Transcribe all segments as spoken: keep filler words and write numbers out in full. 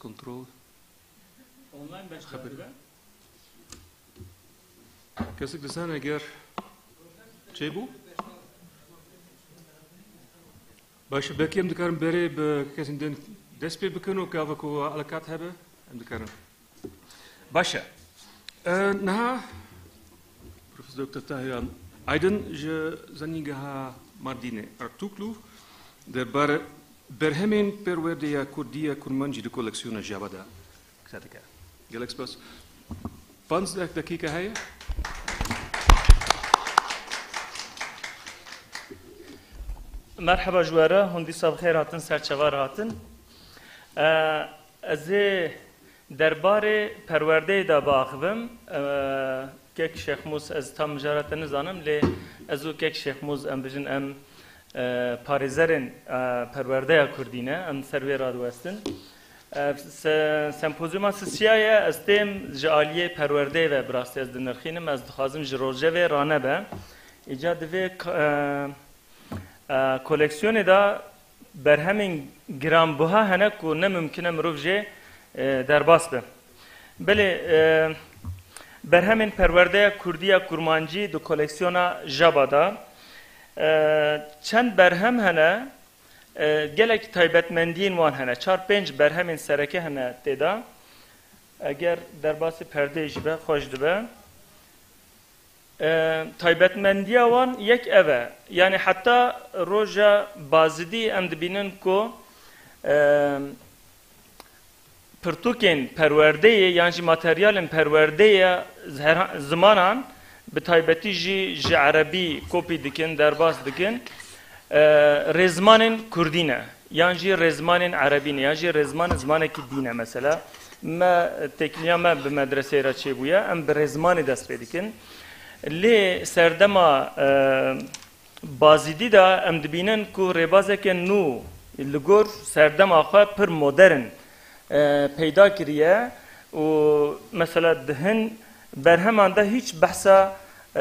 Kontrol. Online beşdar dibe. Kesik dizane ger çêbû? Baş e, belkî em dikarin berê bi kesên din dest pê bikin û gava ku eleqat hebe, em dikarin. Baş e. E, niha Profesor Doktor Tahir Aydın ji Zanîngeha Mardînê Ertûklû derbarê berhemên perwerdeya kurdî ya kurmancî di koleksiyona Jaba de qise dike. Gelek spas. Panzdeh deqîqe heye. Merheba ji we re, hûn dîsa bi xêr hatin, ser çava re hatin. E, ez ê derbarê perwerdeyê de biaxivim. E, kek Şêxmûs, ez tam mijara te nizanim, lê ez û kek Şêxmûs, em bijin, em, e, parêzerên, e, perwerdeya kurdî ne, em ser wê radiwestin. E, se-, sempozyuma sisiya ye, ez têm ji aliyê perwerdeyê ve, bi rastî ez dinirxînim, ez dixwazim ji rojevê ranebe. Îca divê k-, e, e, koleksiyonê de berhemên giranbuha hene ku ne mimkin e mirov jê, e, derbas be. Belê, e, berhemên perwerdeya kurdî ya kurmancî di koleksiyona Jaba de, e, çend berhem hene, e, gelek taybetmendiyên wan hene. Çar pênc berhemên sereke hene tê de. Eger derbasî perdeyê jî be, xweş dibe. E, taybetmendiya wan yek ev e. Yanî heta roja Bazidî em dibînin ku, e, pirtûkên perwerdeyê yan jî materyalên perwerdeyê her-, zimanan, bi taybetî jî ji erebî kopî dikin, derbas dikin. E, rêzimanên kurdî ne, yan jî rêzimanên erebî ne, yan jî rêziman zimanekî dî ne mesela. Me, têkiliya me bi medreseyê re çêbûye, em bi rêzimanê dest pê dikin. Lê serdema, e, Bazîdî de em dibînin ku rêbazeke nû li gor serdema xwe pir modern, e, peyda kiriye û mesela di hin berheman de hîç behsa, e,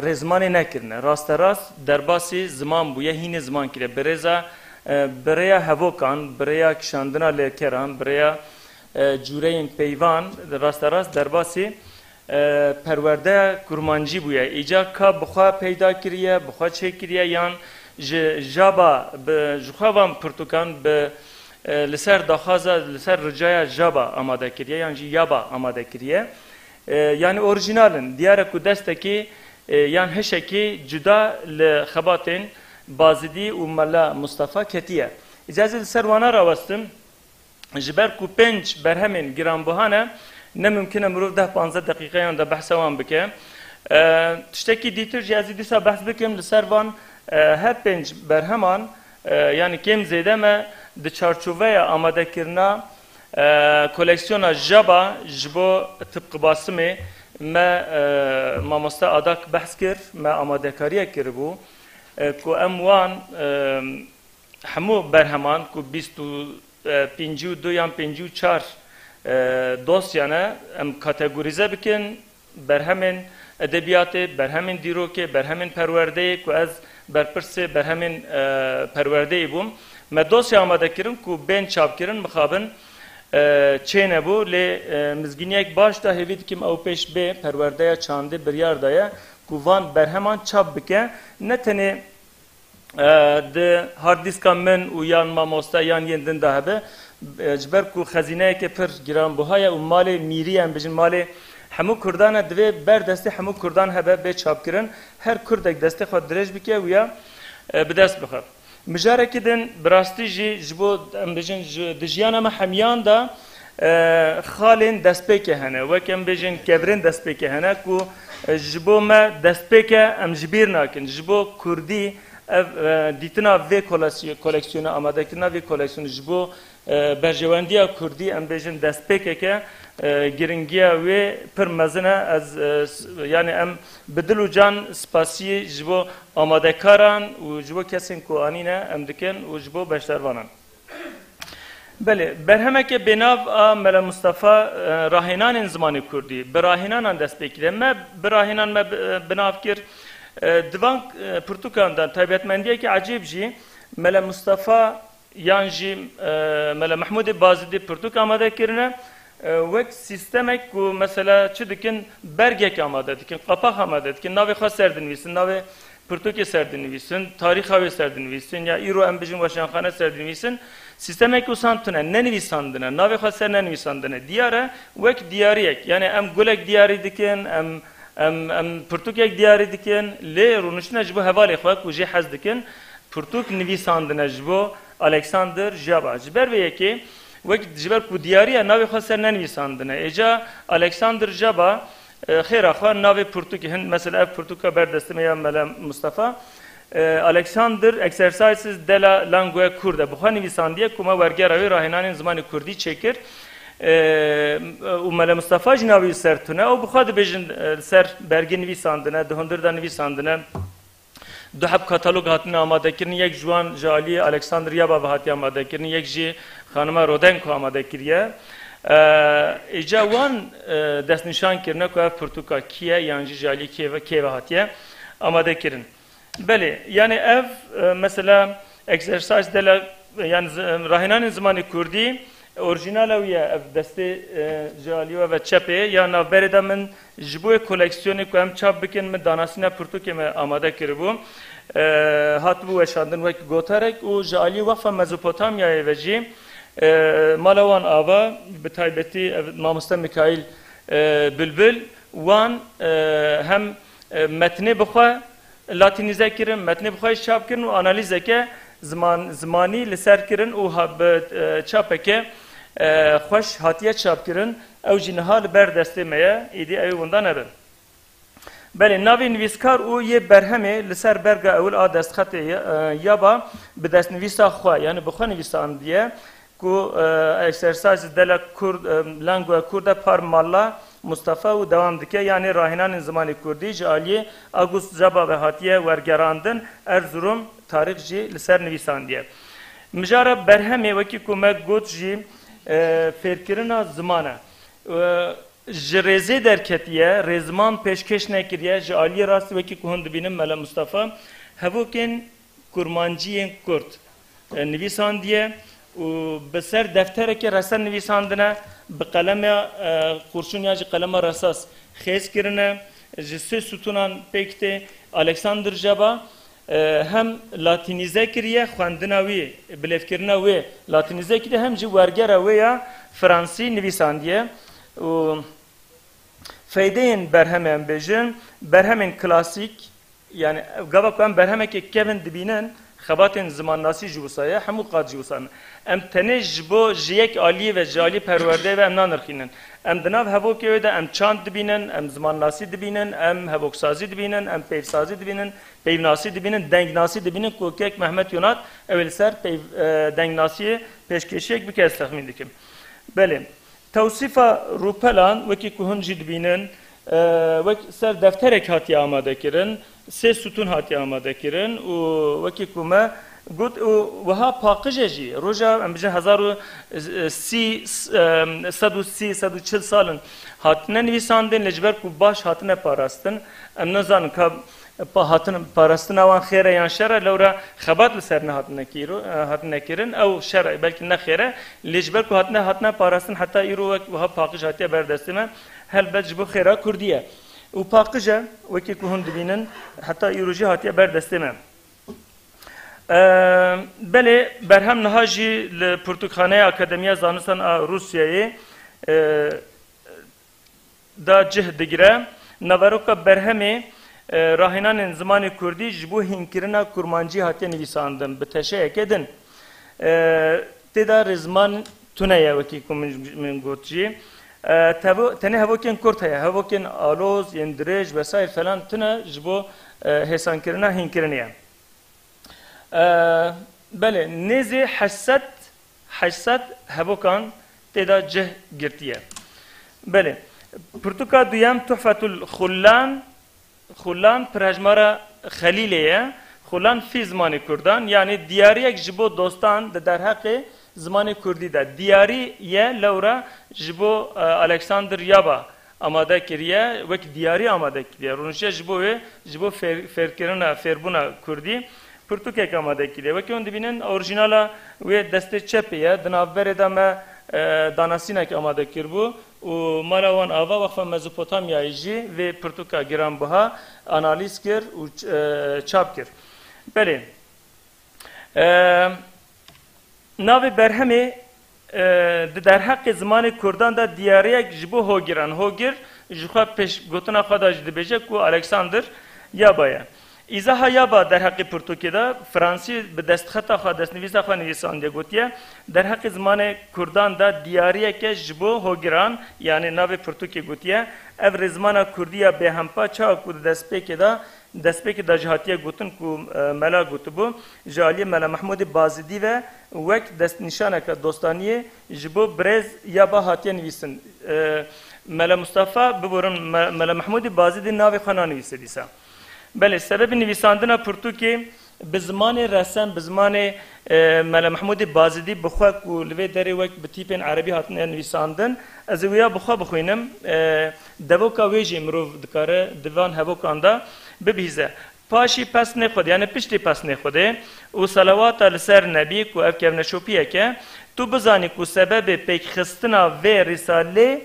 rêzimanê nekirine. Rasterast derbasî ziman bûye, hînê ziman kiriye. Bi rêza, e, bi rêya hevokan, bi rêya kişandina lêkeran, bi rêya, e, cûreyên peyvan, rasterast derbasî, e, perwerdeya kurmancî bûye. Îca ka bi xwe peyda kiriye, bi xwe çêkiriye yan ji Jaba bi, ji xwe van pirtûkan bi, e, li ser daxwaza, li ser ricaya Jaba amade kiriye yan jî Yaba amade kiriye. E, yanî orîjinal in. Diyar e ku destekî, e, yan hişekî cuda li xebatên Bazidî û Mela Mustafa ketiye. Îca ez ê li ser wana rawestim. Ji ber ku pênc berhemên giranbuha ne, ne mimkin e mirov deh panzdeh deqîqeyan de behsa wan bike. E, tiştekî dîtir jî ez ê dîsa behs bikim li ser van, e, her pênc berheman, e, yanî kêm zêde me di çarçoveya amadekirina, e, koleksiyona Jaba ji bo Tıpkı Basimê me, e, mamoste Adak behs kir, me amadekariyek kiribû, e, ku em wan, e, hemû berheman ku bîst û, e, pêncî û du yan pêncî û çar, e, dosya ne, em kategorîze bikin, berhemên edebiyatê, berhemên dîrokê, berhemên perwerdeyê ku ez berpirsê berhemên, e, perwerdeyê bûm. Me dosya amade kirin ku bên çapkirin, mixabin, e, çênebû, lê, e, mizgîniyek baş da hêvî dikim ew pêş bê, perwerdeya çandê biryar daye ku van berheman çap bike. Ne tenê e, di hard diska min û yan mamoste yan yên din de hebe, e, ji ber ku xezîneyeke pir giranbuha ye û malê mîrî ye, em bijin malê hemû kurdan e, divê ber destê hemû kurdan hebe, bê çapkirin. Her kurdek destê xwe dirêj bike û ya, e, bi dest bixe. Mijarekî din bi rastî jî ji bo, em bijin, ji, di jiyana me hemiyan de, e, xalên destpêkê hene, wek em bêjin kevirên destpêkê hene ku, e, ji bo me destpêk e, em ji bîr nakin. Ji bo kurdî ev, e, dîtina vê kolesy-, koleksiyonê, amadekirina vê koleksiyonê ji bo, e, berjewendiya kurdî, em bêjin destpêkeke, e, giringiya wê pir mezin e. Ez, e, s-, yanî em bi dil û can spasiyê ji bo amadekaran û ji bo kesên ku anîne em dikin û ji bo beşdarvanan. Belê, berhemeke bênav a Mele Mustafa, e, rahênanên zimanê kurdî, bi rahênanan dest pê kiriye. Me bi rahênan me bi, e, bi nav kir. E, di van, e, pirtûkan de taybetmendiyeke ecêb jî Mele Mustafa Yan jî, e, Mele Mehmûdê Bazîdê pirtûk amade kirine, e, wek sîstemek ku mesela çi dikin, bergek amade dikin, qapax amade dikin, navê xwe ser dinivîsin, navê pirtûkê ser dinivîsin, tarîxa wê ser dinivîsin, ya îro em bijin weşanxane ser dinivîsin, sîstemek wisa tune, nenivîsandine, navê xwe ser nenivîsandine. Diyar e, wek diyariyek, yani em gulek diyarî dikin, em, em, em pirtûkek diyarî dikin, lê rûniştine ji bo hevalê xwe ku jê hez dikin, pirtûk nivîsandine ji bo Alexander Jaba. Ji ber vê yekê, wek ji ber ku diyarî ye, navê xwe ser nenivîsandine. Êca Alexander Jaba, e, xêra xwe navê pirtûkê hin, mesela ev pirtûka ber destê me ya Mele Mustafa, e, Alexander Exercises de la Langue Kurde bi xwe nivîsandiye ku me wergera wê rahênanên zimanê kurdî çêkir. E, û Mele Mustafa jî navê wî ser tune. Ew bi xwe dibêjin, e, li ser bergê nivîsandine, di hundir de nivîsandine. Du heb katalog hatine amadekirin, yek ji wan ji aliyê Alexander Yaba ve hatiye amadekirin, yek jî xanima Rodenko amade kiriye. E, Êca wan, e, destnîşan kirine ku ev pirtûka kî ye, yan jî ji aliyê kê ve, kê ve hatiye amadekirin. Belê, yani ev, e, mesela Exercises de la, yani zi-, rahênanên zimanê kurdî, orîjinala wî ye, ev destê, e, ji aliyê we ve çepê ya navberê de min ji bo yê koleksiyonê ku em çap bikin, min danasîna pirtûkê me amade kiribû. E, hatibû weşandin wek gotarek û ji aliyê Weqfa Mezopotamyayê ve jî, e, mala wan ava, bi taybetî ev mamoste Mikaîl, e, Bilbil, wan, e, hem, e, metnê bi xwe latînîze kirin, metnê bi xwe jî çap kirin û analîzeke ziman, zimanî li ser kirin û ha-, bi, e, çapeke, e, xweş hatiye çap kirin. Ew jî niha li ber destê me ye, êdî ew ê winda nebin. Belê, navê nivîskar û yê berhemê li ser berga ewil a destxetê ye, e, Yaba bi destnivîsa xwe, yani bi xwe nivîsandiye. Ku, e, Exercises de la Kur-, e, Langue Kurde par Mala Mustafa û dewam dike, yanî rahênanên zimanê kurdî ji aliyê August Jaba ve hatiye wergerandin, Erzurum tarîx jî li ser nivîsandiye. Mijara berhemê, wekî ku me got jî, e, fêrkirina ziman e. E, ji rêzê derketiye, rêziman pêşkêş nekiriye, ji aliyê rastî wekî ku hûn dibînin Mele Mustafa, hevokên Kurmanciyên Kurd, e, nivîsandiye û bi ser defterekê resen nivîsandine, bi qelema, e, qurşûn ya jî qelema resas xêz kirine, ji sê stûnan pêk tê. Alexander Jaba, e, hem latînîze kiriye, xwendina wî, bilêvkirina wê latînîze kiriye, hem jî wergera wê ya fransî nivîsandiye û feydeyên berhemê em bêjin, berhemên klasîk, yani gava ku em berhemekê kevin dibînin, xebatên zimannasî ji wisa ye, hemû qat ji wisa ne. Em tenê ji bo ji yek aliyê ve, ji aliyê perwerdeyê ve em nanirxînin. Em di nav hevokê wê de em çand dibînin, em zimannasî dibînin, em hevoksazî dibînin, em peyvsazî dibînin, peyvnasî dibînin, dengnasî dibînin ku kek Mehmet Yonat ew ê li ser peyv-, e, dengnasiyê pêşkêşiyek bike, ez texmîn dikim. Belê. Tewsîfa rûpelan, wekî ku hûn jî dibînin, e, wek ser defterek hatiye amade kirin, sê stûn hatiye amade kirin û wekî ku me got û wiha paqij e jî, roja em bijin hezar û sî, e, sed û sî, sed û çil sal in hatine nivîsandin, lê ji ber ku baş hatine parastin, em nizanin ka pa-, hatin, parastina wan xêr e yan şer e, lewra xebat li ser nehatine kîro-, e, hatine kirin, ew şer e, belkî ne xêr e, lê ji ber ku hatine, hatine parastin, heta îro wek wiha paqij hatiye ber destê me, helbet ji bo xêra Kurdî ye. Û paqij e, wekî ku hûn dibînin, heta îro jî hatiye ber destê me. E, belê, berhem niha jî li Pirtûkxaneya Akademiya Zanistan a Rûsyayê, e, de cih digire. Naveroka berhemê, e, rahênanên zimanê kurdî ji bo hînkirina kurmancî hatiye nivîsandin, bi teşeyeke din. E, tê de rêzman tune ye, wekî ku min, min got jî. E, tevo-, tenê hevokên kurt heye, hevokên aloz, yên dirêj vesaîr falan tune ji bo, e, hêsankirina hînkirinê ye. E, belê, nêzî heşt sed, heşt sed hevokan tê de cih girtiye. Belê, pirtûka duyem Tuhfetul Xullan, Xullan pirhejmara Xelîlê ye. Xullan fî zimanê kurdan, yanî diyariyek ji bo dostan di derheqê zimanê kurdî de. Diyarî ye lewra ji bo, e, Alexander Yaba amade kiriye, wek diyarî amade kiriye. Rûniştiye ji bo wê, ji bo fêr-, fêrkirina, fêrbûna kurdî. pirtûkek amade kiriye. Wekî hûn dibînin, orîjînala wê destê çepê ye. Di navberê de me, e, danasînek amade kiribû û mala wan ava Wexfa Mezopotamyayê jî vê pirtûka giranbiha analîz kir û ç-, e, çap kir. Belê. E, Navê berhemê, e, di derheqê zimanê kurdan de diyariyek ji bo hogiran. Hogir ji xwe pêşgotina xwe de jî dibêje ku Alexander Yaba ye. Îzaha Yaba derheqê pirtûkê de, Fransî bi destxeta xwe, destnivîsa xwe nivîsandiye, gotiye, derheqê zimanê kurdan de diyariyeke ji bo hogiran, yanî navê pirtûkê gotiye, ev rêzimana kurdî ya bêhempa çawa ku di destpêkê de destpêkê de jî hatiye gotin ku, e, mela gotibû, ji aliyê Mela Mehmûdê Bazidî ve wek destnîşaneke dostaniyê ji bo birêz Yaba hatiye nivîsin. E, Mela Mustafa, biborin, Me-, Mela Mehmûdê Bazidî navê xwe nanivîse dîsa. Belê, sebebê nivîsandina pirtûkê bi zimanê resen, bi zimanê, e, Mela Mehmûdê Bazidî bi xwe ku li vê derê wek bi tîpên erebî hatine nivîsandin, ez ê wîya bi xwe bixwînim. E, devoka wê jî mirov dikare di van hevokan de bibihîze. Paşî pesnê Xwedê, yani piştî pesnê Xwedê û selawata li ser Nebî ku ev kevneşopiyek e, tu bizanî ku sebebê pêkxistina vê rîsalê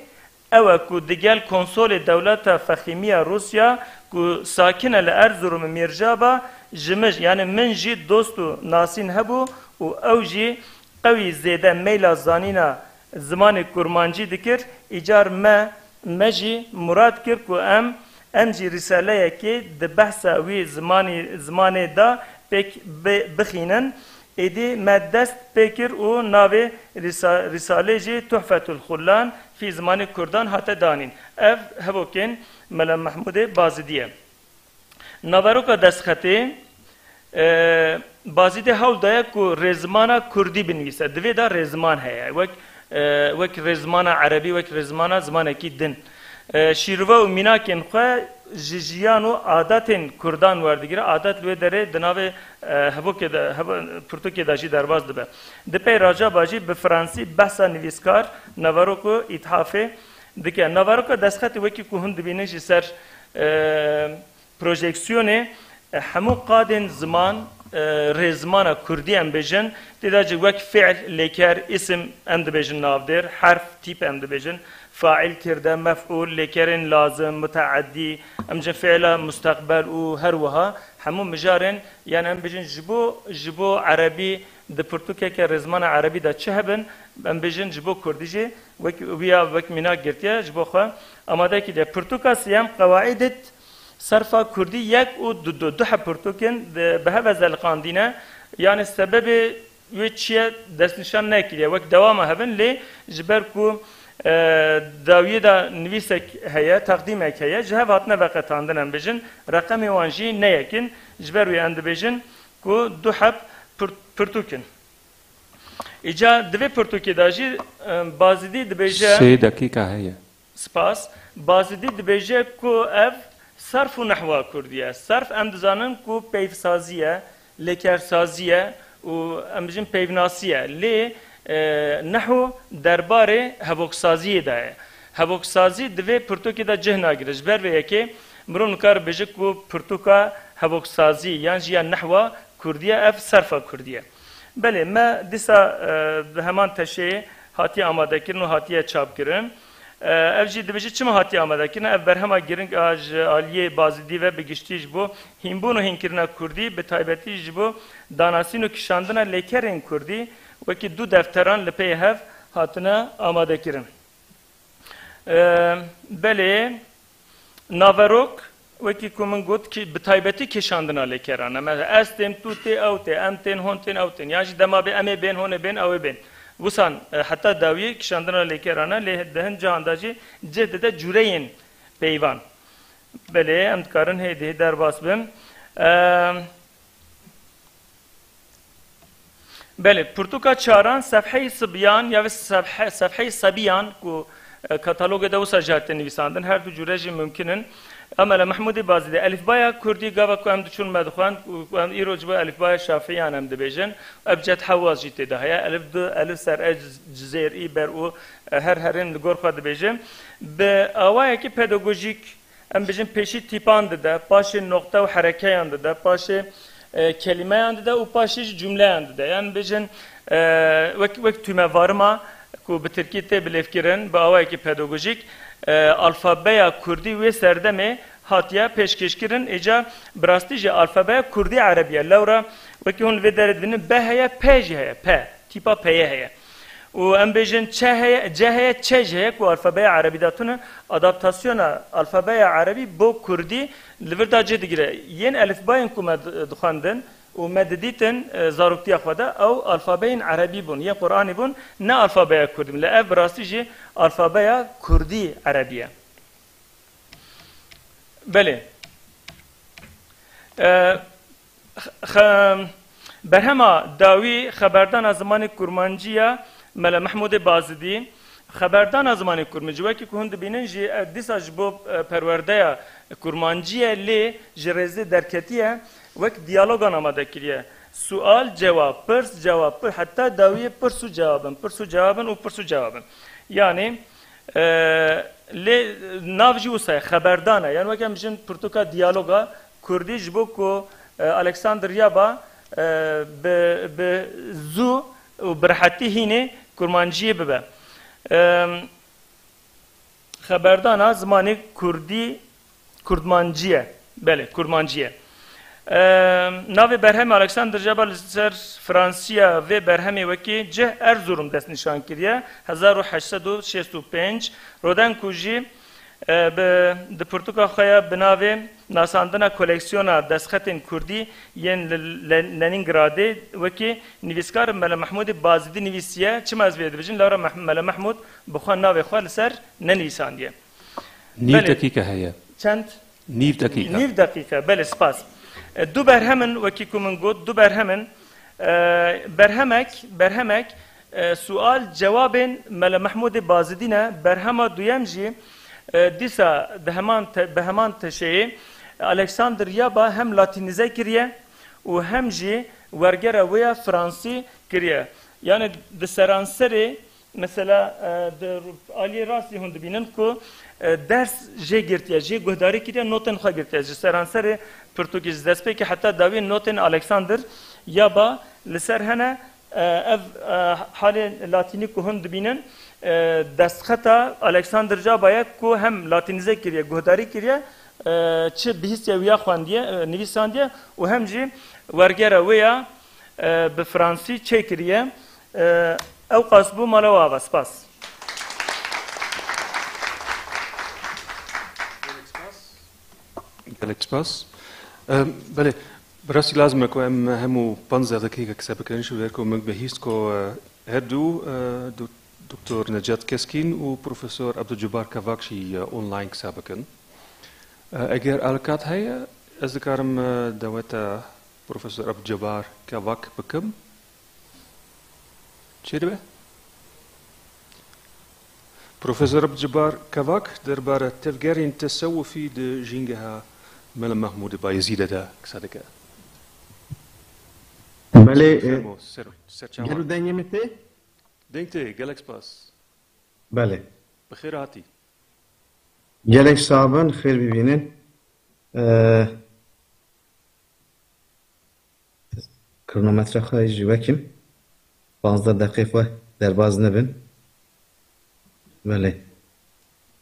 ew e ku digel konsolê dewleta fexîmiya Rûsya ku sakin e li Erzurumê Mîrjaba ji mij, yani min jî dost û nasîn hebû û ew jî qewî zêde meyla zanîna zimanê kurmancî dikir, îcar me, me jî murad kir ku em, em jî rîsaleyekê di behsa wî zimanî, zimanê de pêk bi-, bixînin. Êdî me dest pê kir û navê rîsa-, rîsalê jî Tuhfetul Xullan fî zimanê kurdan hate danîn. Ev hevokên Mela Mehmûdê Bazidî ye. Naveroka destxetê, e, Bazîdê hewl daye ku rêzimana kurdî binivîse. Di vê de rêziman heye. Wek, e, wek rêzimana erebî, wek rêzimana zimanekî din. E, şîrove û mînakên xwe ji jiyan û adatên kurdan werdigire. Adat li wê derê di navê, e, hevokê de, hevo-, pirtûkê de jî derbas dibe. Di pey Racaba jî bi fransî behsa nivîskar, naverok û îthafê dike. Naveroka destxetê wekî ku hûn dibînin ji ser, e, projeksiyonê, e, hemû qadên ziman, e, rêzimana kurdî em bêjin, tê de jî wek fi'l, lêker, îsim em dibêjin navdêr, herf, tîp em dibêjin, faîl, kirde, mef'ûl, lêkerên lazim, muteedî, em jin fi'la musteqbel û her wiha hemû mijarên, yani em bêjin ji bo, ji bo erebî di pirtûkeke rêzimana erebî de çi hebin, em bêjin ji bo kurdî jî wek, wiya wek mînak girtiye, ji bo xwe amade kiriye. Pirtûka siyem, Qewaîdit Serfa kurdî yek û du, du, du heb pirtûk in, di, bi hev e zeliqandîne. Yanî sebebê wê çi ye destnîşan nekiriye. Wek dewama hev in, lê ji ber ku, e, dawiyê de nivîsek heye, teqdîmek heye, ji hev hatine veqetandin em bêjin, reqemê wan jî ne yek in. Ji ber wê em dibêjin ku du heb pir-, pirtûk in. Îca di vê pirtûkê de jî, e, Bazîdî dibêje. Sê deqîqa heye. Spas. Bazîdî dibêje ku ev serf û nehwa kurdî ye. Serf em dizanin ku peyvsazî ye, lêkersazî ye û em bijin peyvnasî ye. Lê, e, nehw derbarê hevoksaziyê de ye. Hevoksazî di vê pirtûkê de cih nagire. Ji ber vê yekê mirov nikare bêje ku pirtûka hevoksazî yan jî ya nehwa kurdî ye, ev serfa kurdî ye. Belê, me dîsa, e, bi heman teşeyê hatiye amadekirin û hatiye çapkirin. E, ev jî dibêje çima hatiye amadekirin? Ev berhema giring a ji aliyê Bazîdî ve bi giştî ji bo hînbûn û hînkirina kurdî, bi taybetî ji bo danasîn û kişandina lêkerên kurdî wekî du defteran li pey hev hatine amadekirin. E, belê, naverok, wekî ku min got, ki bi taybetî kişandina lêkeran e. Mesela, ez tên, tu tê, ew tê, em tên, hûn tên, ew tên. Yan jî dema bê em ê bên, hûn ê bên, ew ê bên. Wisan, e, heta dawiyê kişandina lêkeran e, lê di hin cihan de jî cih dide cûreyên peyvan. Belê, em dikarin hê dihê derbas bin. E, Belê, pirtûka çaran, Sefheyî Sibyan ya ve sefhe-, Sefheyî Sebiyan ku, e, katalogê de wisa jî hate nivîsandin, her du cûre jî mumkin in. Em Mela Mehmûdê Bazîdê, elîfbaya kurdî gava ku em diçûn me dixwend, ku em îro ji bo elîfbaya şafiyan em dibêjin, ebced hewaz jî tê de heye, elîf du, elîf ser e, c-, cizêr, î, ber, û, e, her herên li gor xwe dibêje. Bi awayekî pedagojîk, em bijin pêşî tîpan dide, paşê noqte û herekeyan dide, paşê, e, kelîmeyan dide û paşê jî cumleyan dide. Yan bêjin, e, wek, wek tûmevarima ku bi tirkî tê bilêvkirin, bi awayekî pedagojîk, e, alfabeya kurdî wê serdemê hatiye pêşkêşkirin. Îca bi rastî jî alfabeya kurdî erebî ye. Lewra wekî hûn li vê derê dibînin, B heye, P jî heye, P. Tîpa P'yê heye. Û em bêjin Ç heye, C heye, Ç jî heye ku alfabeya erebî de tune. Adaptasyona alfabeya erebî bo kurdî li vir de cih digire. Yên elifbayên ku me di-, dixwendin û me didîtin, e, zaroktiya xwe de, ew alfabeyên erebî bûn, yên Quranî bûn, ne alfabeya kurdî bûn. Lê ev bi rastî jî alfabeya kurdî erebî ye. Belê. E, xe-, berhema dawî xeberdana zimanê kurmancî ya Mele Mehmûdê Bazidî. Xeberdana zimanê kurmancî, wekî ku hûn dibînin jî, e, dîsa ji bo, e, perwerdeya kurmancî ye, lê ji rêzê derketiye, wek diyalogan amade kiriye. Sual, cewab, pirs, cewab, pir, heta dawiyê pirs û cewab in, pirs û cewab in û pirs û cewab in. Yanî, e, lê nav jî wisa ye, xeberdan e. Yanî weke em bijin pirtûka diyaloga kurdî ji bo ku, e, Alexander Yaba, e, bi, bi zû û bi rehetî hînê kurmanciyê bibe. E, Xeberdana zimanê kurdî kurdmancî ye. Belê, kurdmancî ye. E, navê berhemê Alexander Jaba li ser fransiya vê berhemê wekî cih Erzurum destnîşan kiriye, hezar û heşt sed û şêst û pênc. Rodenku jî, e, bi, di pirtûka xwe ya bi navê Nasandina koleksiyona destxetên kurdî yên li Le-, Lenîngradê wekî nivîskar Mele Mehmûdê Bazîdî nivîsiye. Çima ez vê dibêjim? Lewra Meh-, Mele Mehmûd bi xwe navê xwe li ser nenivîsandiye. Nîv Belê. Deqîqe heye. Çend? Nîv deqîqe. Nîv deqîqe, belê, spas. E, du berhem in, wekî ku min got, du berhem in. E, berhemek, berhemek, e, sual cewabên Mele Mehmûdê Bazidî ne. Berhema duyem jî, e, dîsa di heman te-, bi heman teşeyê Alexander Yaba hem latînize kiriye û hem jî wergera wê ya fransî kiriye. Yani di seranserê Mesela, e, di aliyê rastî hûn dibînin ku, e, ders jê girtiye, jê guhdarî kiriye, notên xwe girtiye. Ji seranserê pirtûkê, ji destpêkê heta dawî notên Alexander Yaba li ser hene. E, ev, e, halê latînî ku hûn dibînin, e, destxeta Alexander Yaba ye ku hem latînize kiriye, guhdarî kiriye, e, çi bihîstiye wî ya xwendiye, e, nivîsandiye û hem jî wergera wê ya, e, bi fransî çêkiriye. E, Ewqas bû mala we ava. Spas. Gelek spas. Em, belê, bi rastî lazim e ku em hemû panzdeh deqîqe qise bikin, ji ber ku min bihîst ku, e, her du, e, do-, Doktor Necat Keskîn û Profesor Abdulcebbar Kavak jî, e, online qise bikin. E, eger alkat heye, ez dikarim, e, daweta Profesor Abdulcebbar Kavak bikim. Çêdibe? Profesor Abdulcebbar Kavak derbara tevgerên tesewufî di jîngeha Mela Mehmûdê Bayezîdê de qise dike. Belê, e, Fermo, ser, serçavan. Gelo dengê min tê? Deng tê, gelek spas. Belê. Bi xêr hatî. Gelek sax bin, xêr bibînin. E, Kronometre xwe jî vekim. Panzdeh deqê xwe derbaz nebin. Belê.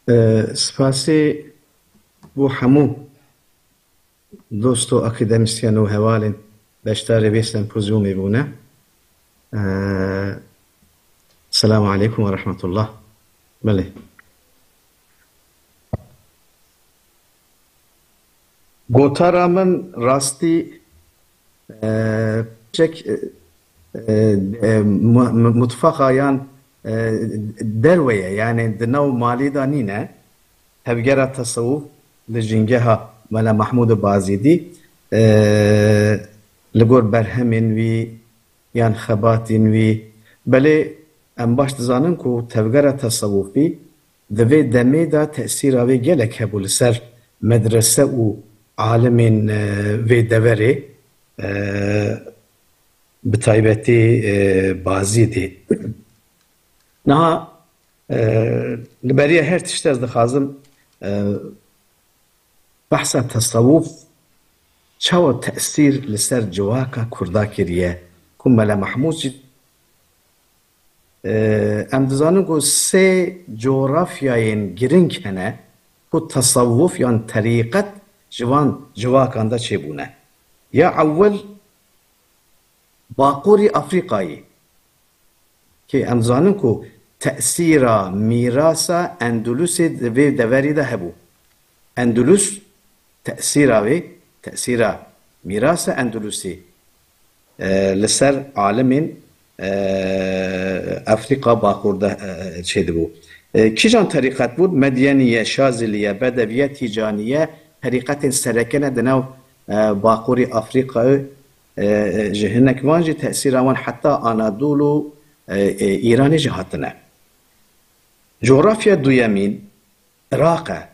Ee, spasê bo hemû dost û akademîsyen û hevalên beşdarê vê sempozyumê bûne. Ee, Selamu aleykum ve rahmetullah. Belê. Gotara min rastî, e, çek, e, e, mu-, mu-, mutfaqa yan, e, derve ye, yani di nav malê de nîne. Tevgera tesewuf li jingeha Mela Mahmûdê Bazîdî, e, li gor berhemên wî, yan xebatên wî. Belê em baş dizanin ku tevgera tesewufî di vê demê de tesîra wê gelek hebû li ser medrese û alimên, e, vê deverê, e, bi taybetî, e, Bazîdê. Niha, e, li beriya her tişt ez dixwazim, e, behsa tesewuf Çawa tesîr li ser civaka Kurda kiriye ku Mele Mehmûd jî, e, em dizanin ku sê cografyayên giring hene ku tesewuf yan terîqet ji van civakan de çêbûne. Ya ewil Baqûrî Afrîkayê, kê em zanin ku tesîra mîrasa Endulusê di vê deverî de hebû. Endulus tesîra wê, tesîra mîrasa Endulusê, e, li ser alimên, e, Afrîka Baqûr de, e, çêdibû. E, kîjan terîqet bûn? Medyeniye, Şaziliye, Bedeviye, Tîcaniye, terîqetên sereke ne di nav, e, Baqûrî Afrîkayê, e, e, ji hinek van jî tesîra wan heta Anadolu, e, e, Îranê jî hatine. Cografya duyemîn Iraq e.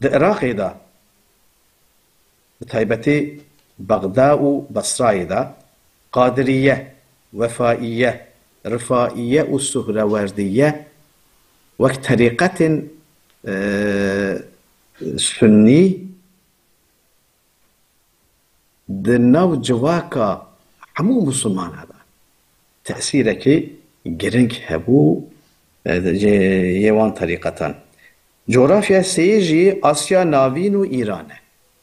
Di Iraqê de, bi taybetî Bexda û Besrayê de, Qadiriye, Wefaiye, Rifaiye û Suhrewerdiye wek terîqetên, e, sunnî di nav civaka hemû misilmana de tesîrekî giring hebû, e, yê wan terîqetan. Cografya sêyê jî Asya Navîn û Îran e.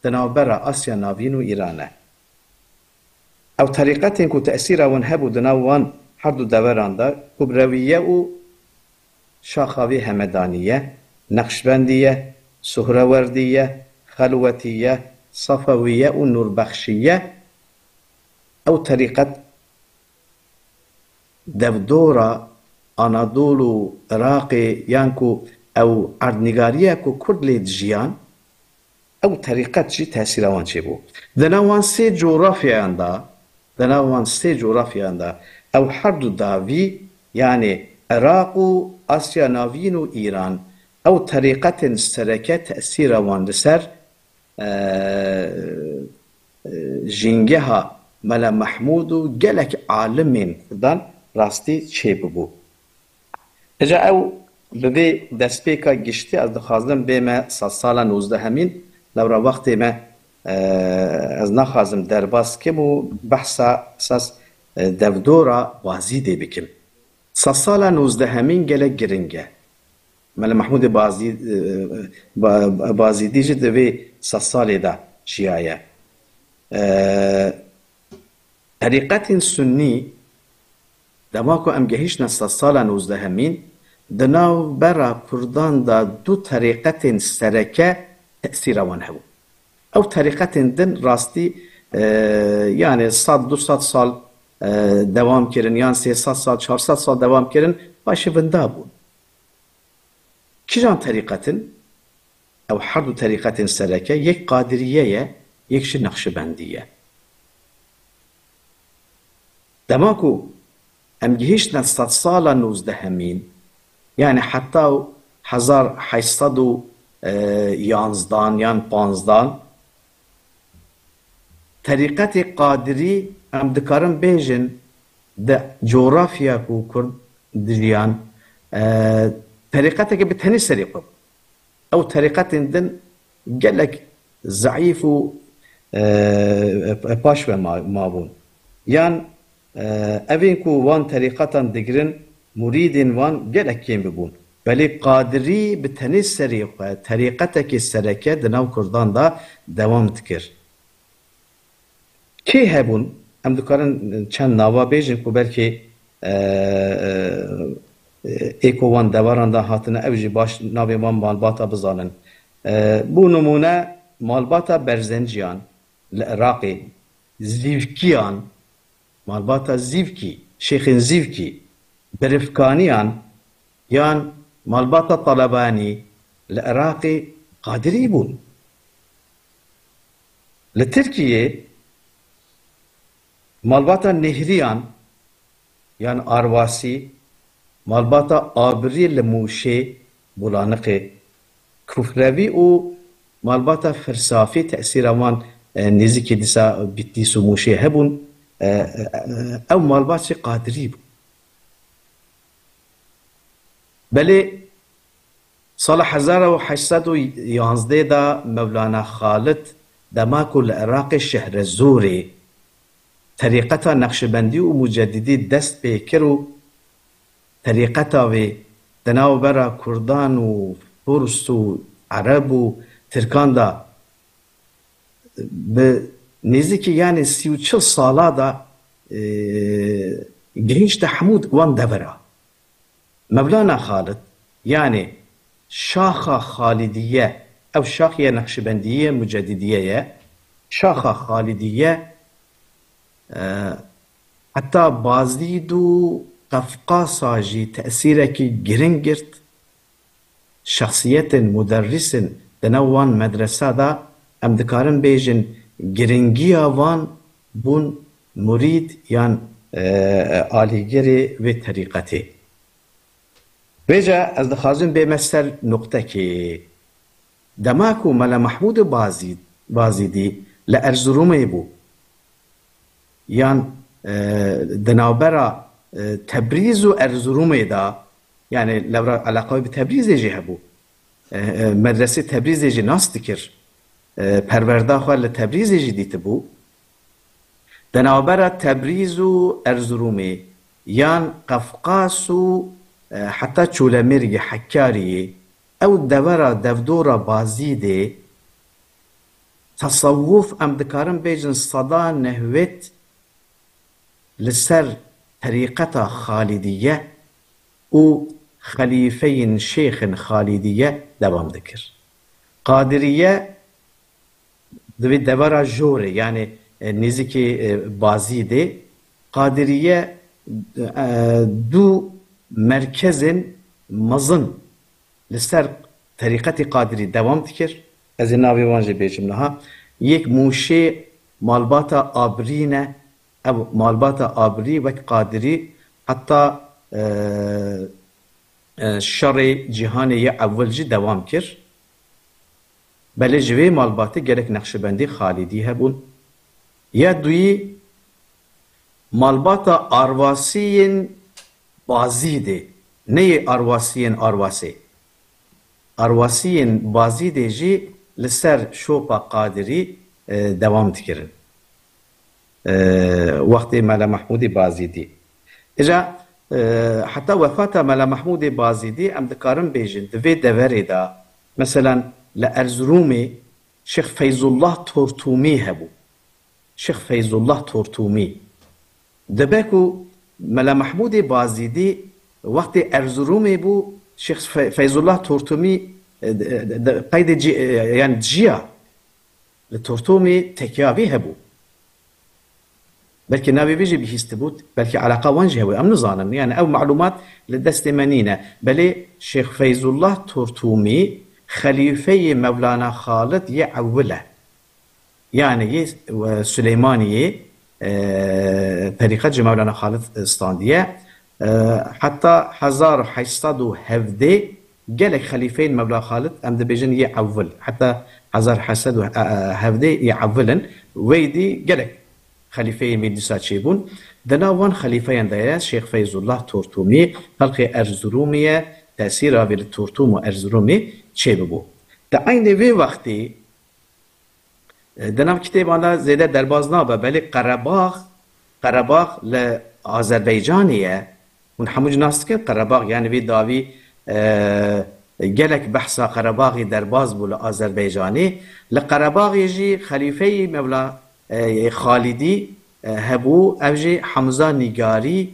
Di navbera Asya Navîn û Îran e. Ew terîqetên ku tesîra wan hebû di nav wan her du deveran de, Kubrewiye û Şaxavî Hemedaniye, Neqşbendiye, Suhrewerdî ye, Xelwetî ye, Sefewî ye û Nûrbexşî ye. Ew terîqet devdora Anadol û Iraqê yan ku ew erdnîgariye ku Kurd lê dijiyan, ew terîqet jî tesîra wan çêbû. Di nav wan sê cografyayan de, di nav wan sê cografyayan de ew her du davî, yanê Iraq û Asya Navîn û Îran, ew terîqetên sereke tesîra wan li ser, e, e, jîngeha Mele Mehmûd û gelek alimên Kurdan rastî çêbibû. Îca ew bi vê destpêka giştî ez dixwazim bême sedsala nozdehemîn, lewra wextê me, e, ez naxwazim derbas kim û behsa esas, e, devdora Bazîdê bikim. Sedsala nozdehemîn gelek giring e. Mele Mehmûdê Bazî-, e, Ba-, Bazîdî jî di vê sedsalê de jiyaye. E, Terîqetên Sunnî, dema ku em gehiştine sedsala nozdehemîn, di navbera Kurdan de du terîqetên sereke tesîra wan hebû. Ew terîqetên din rastî, e, yanê sed, du sed sal, e, dewam kirin, yan sê sed sal, çar sed sal dewam kirin, paşê vinda bûn. Kîjan terîqet in? Ew her du terîqetên sereke, yek Qadiriye ye, yek jî Neqşibendî ye. Dema ku em gihîştine sedsala nozdehemîn, yanî heta hezar heşt sed û yanzdan yan panzdan, terîqetê Qadirî, em dikarin bêjin, di cografya ku Kurd dijiyan, e, terîqeteke bi tenê serê xwe bû. Ew terîqetên din gelek zeîf û, e, paş ve ma-, mabûn. Yan, e, evên ku wan terîqetan digirin, murîdên wan gelek kêm bibûn. Belê Qadirî bi tenê serê xwe terîqetekê sereke di nav Kurdan de dewam dikir. Kê hebûn? Em dikarin çend nava bêjin ku belkî, e, e, ê ku wan deveran de hatine, ew jî baş navê wan malbata bizanin. E, bo nimûne, malbata Berzenciyan li Iraqê, Zîvkiyan, malbata Zîvkî, Şêxên Zîvkî, Birifkaniyan, yan malbata Talebanî li Iraqê Qadirî bûn. Li Tirkiyê malbata Nehriyan yan Arwasî, malbata Abirî li Mûşê, Bulaniqê, Kufrevî û malbata Firsafî tesîra wan, e, nêzîkî dîsa Bitlîs û Mûşê hebûn. E, e, e, ew malbat jî Qadirî bû. Belê sala hezar û heşt sed û yanzdeh de Mewlana Xalid dema ku li Iraqê Şehrezûrê terîqeta Neqşibendî û Mucedidî dest pê kir û terîqeta wê di navbera Kurdan û Furs û Ereb û Tirkan de bi nêzîkî, yanî sî û çil sala de, e, gihîşte hemû wan devera. Mevlana Xalid, yanî şaxa Xalidiye, ew şaxiye Neqşibendî ye, Mucedidîye ye, şaxa Xalidiye, e, heta Bazîd û Qefqasa jî tesîrekî giring girt. Şexsiyetên muderrisên di nav wan medresa de, em dikarin bêjin, giringiya wan bûn murîd yan, e, alîgirê vê terîqetê. Vêca ez dixwazim bême ser nuqtekê. Dema ku Mela Mehmûdê Bazîd-, Bazîdî li Erzurumê bû, yan, e, di navbera, e, Tebrîz û Erzurumê de, yanî lewra eleqa wî bi Tebrîzê jî hebû. E, e, medresê Tebrîzê jî nas dikir. E, perwerda xwe li Tebrîzê jî dîtibû. Di navbera Tebrîz û Erzurumê, yan Qefqas û, e, heta Çolemêrgê, Hekariyê, ew devera devdora Bazîdê, tesewuf, em dikarin bêjin, seda nehwêd li ser terîqeta Xalidiye û xelîfeyên şêxên Xalidiye dewam dikir. Qadiriye di vê devera jorê, yanî, e, nêzîkî, e, Bazîdê, Qadiriye, e, du merkezên mezin li ser terîqetê Qadirî dewam dikir. Ez ê navê wan jî bêjim niha. Yek Mûşê malbata Abrî ne. Ev malbata Abrî wek Qadirî heta, e, e, şerê cîhanê yê ewil jî dewam kir. Belê ji vê malbatê gelek Neqşibendî Xalidî hebûn. Ya duyî malbata Arwasiyên Bazîdê, ne yê Arwasiyên Arwasê. Arwasiyên Bazîdê jî li ser şopa Qadirî, e, dewam dikirin. E, wextê Mela Mehmûdê Bazîdî. Îja, e, heta wefata Mela Mehmûdê Bazîdî em dikarin bêjin, di vê deverê de, meselan, li Erzurumê Şêx Feyzullah Tortûmî hebû. Şêx Feyzullah Tortûmî. Dibe ku Mela Mehmûdê Bazîdî wextê Erzurumê bû, Şêx Fe-, Feyzullah Tortûmî, e, de, de, de, qeydê cî-, e, yan ciya li Tortûmî tekiya vî hebû. Belkî navê vî jî bihîstibû, belkî eleqa wan jî hebû, em nizanin. Yani ew malumat li destê me nîne. Belê Şêx Feyzullah Tortûmî xelîfeyê Mevlana Xalid yê ewil e. Yani yê, e, Suleymaniyê, e, terîqet ji Mevlana Xalid, e, standiye. E, heta hezar û heşt sed û hevdê gelek xelîfeyên Mevla Xalid, em dibêjin yê ewil, heta hezar heşt sed û hevdê yê ewil in. Weydî gelek xelîfeyên wî dîsa çêbûn. Di nav wan xelîfeyan de ye Şêx Feyzullah Tortûmî, xelkê Erzurumî ye, tesîra vê li Tortûm û Erzurumê çêbibû. Di eynê vê wextî, e, di nav kitêban de zêde derbaz nabe, belê Qerebax, Qerebax li Azerbaycanê ye. Hûn hemû jî nas dikin, Qerebax, yani vê dawî, e, gelek behsa Qerebaxê derbaz bû li Azerbaycanê. Li Qerebaxê jî xelîfeyî Mevla, e, Xalidî, e, hebû, ev jî Hamza Nîgarî,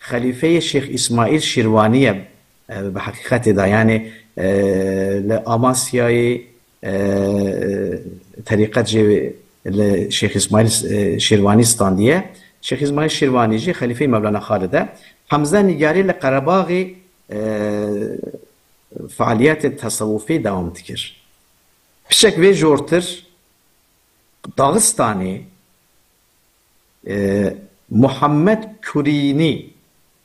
xelîfeyê Şêx Îsmaîl Şîrwanî ye, e, bi heqîqetê de. Yani, e, li Amasyayê, e, terîqet jê li Şêx Îsmaîl, e, Şîrvanî standiye. Şêx Îsmaîl Şîrvanî jî xelîfeyê Mevlana Xalid e. Hemze Nîgarî li Qerebaxê, e, fealiyetê tesewufê dewam dikir. Piçek vê jortir Daxistanê, e, Muhammed Kurînî,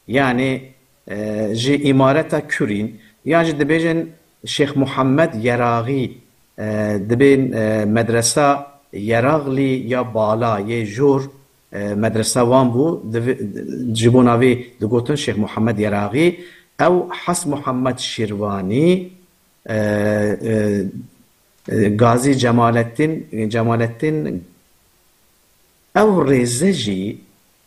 yani, e, ji îmareta Kurîn, yan jî dibêjin Şêx Muhammed Yeraxî, e, dibên, e, medresa Yeraxlî ya Bala yê jor, e, medresa wan bû, divi-, ji bo navê digotin Şêx Muhammed Yeraxî, ew Has Muhammed Şîrvanî, e, e, e, Gazî Cemalettin, Cemalettin, ew rêze jî,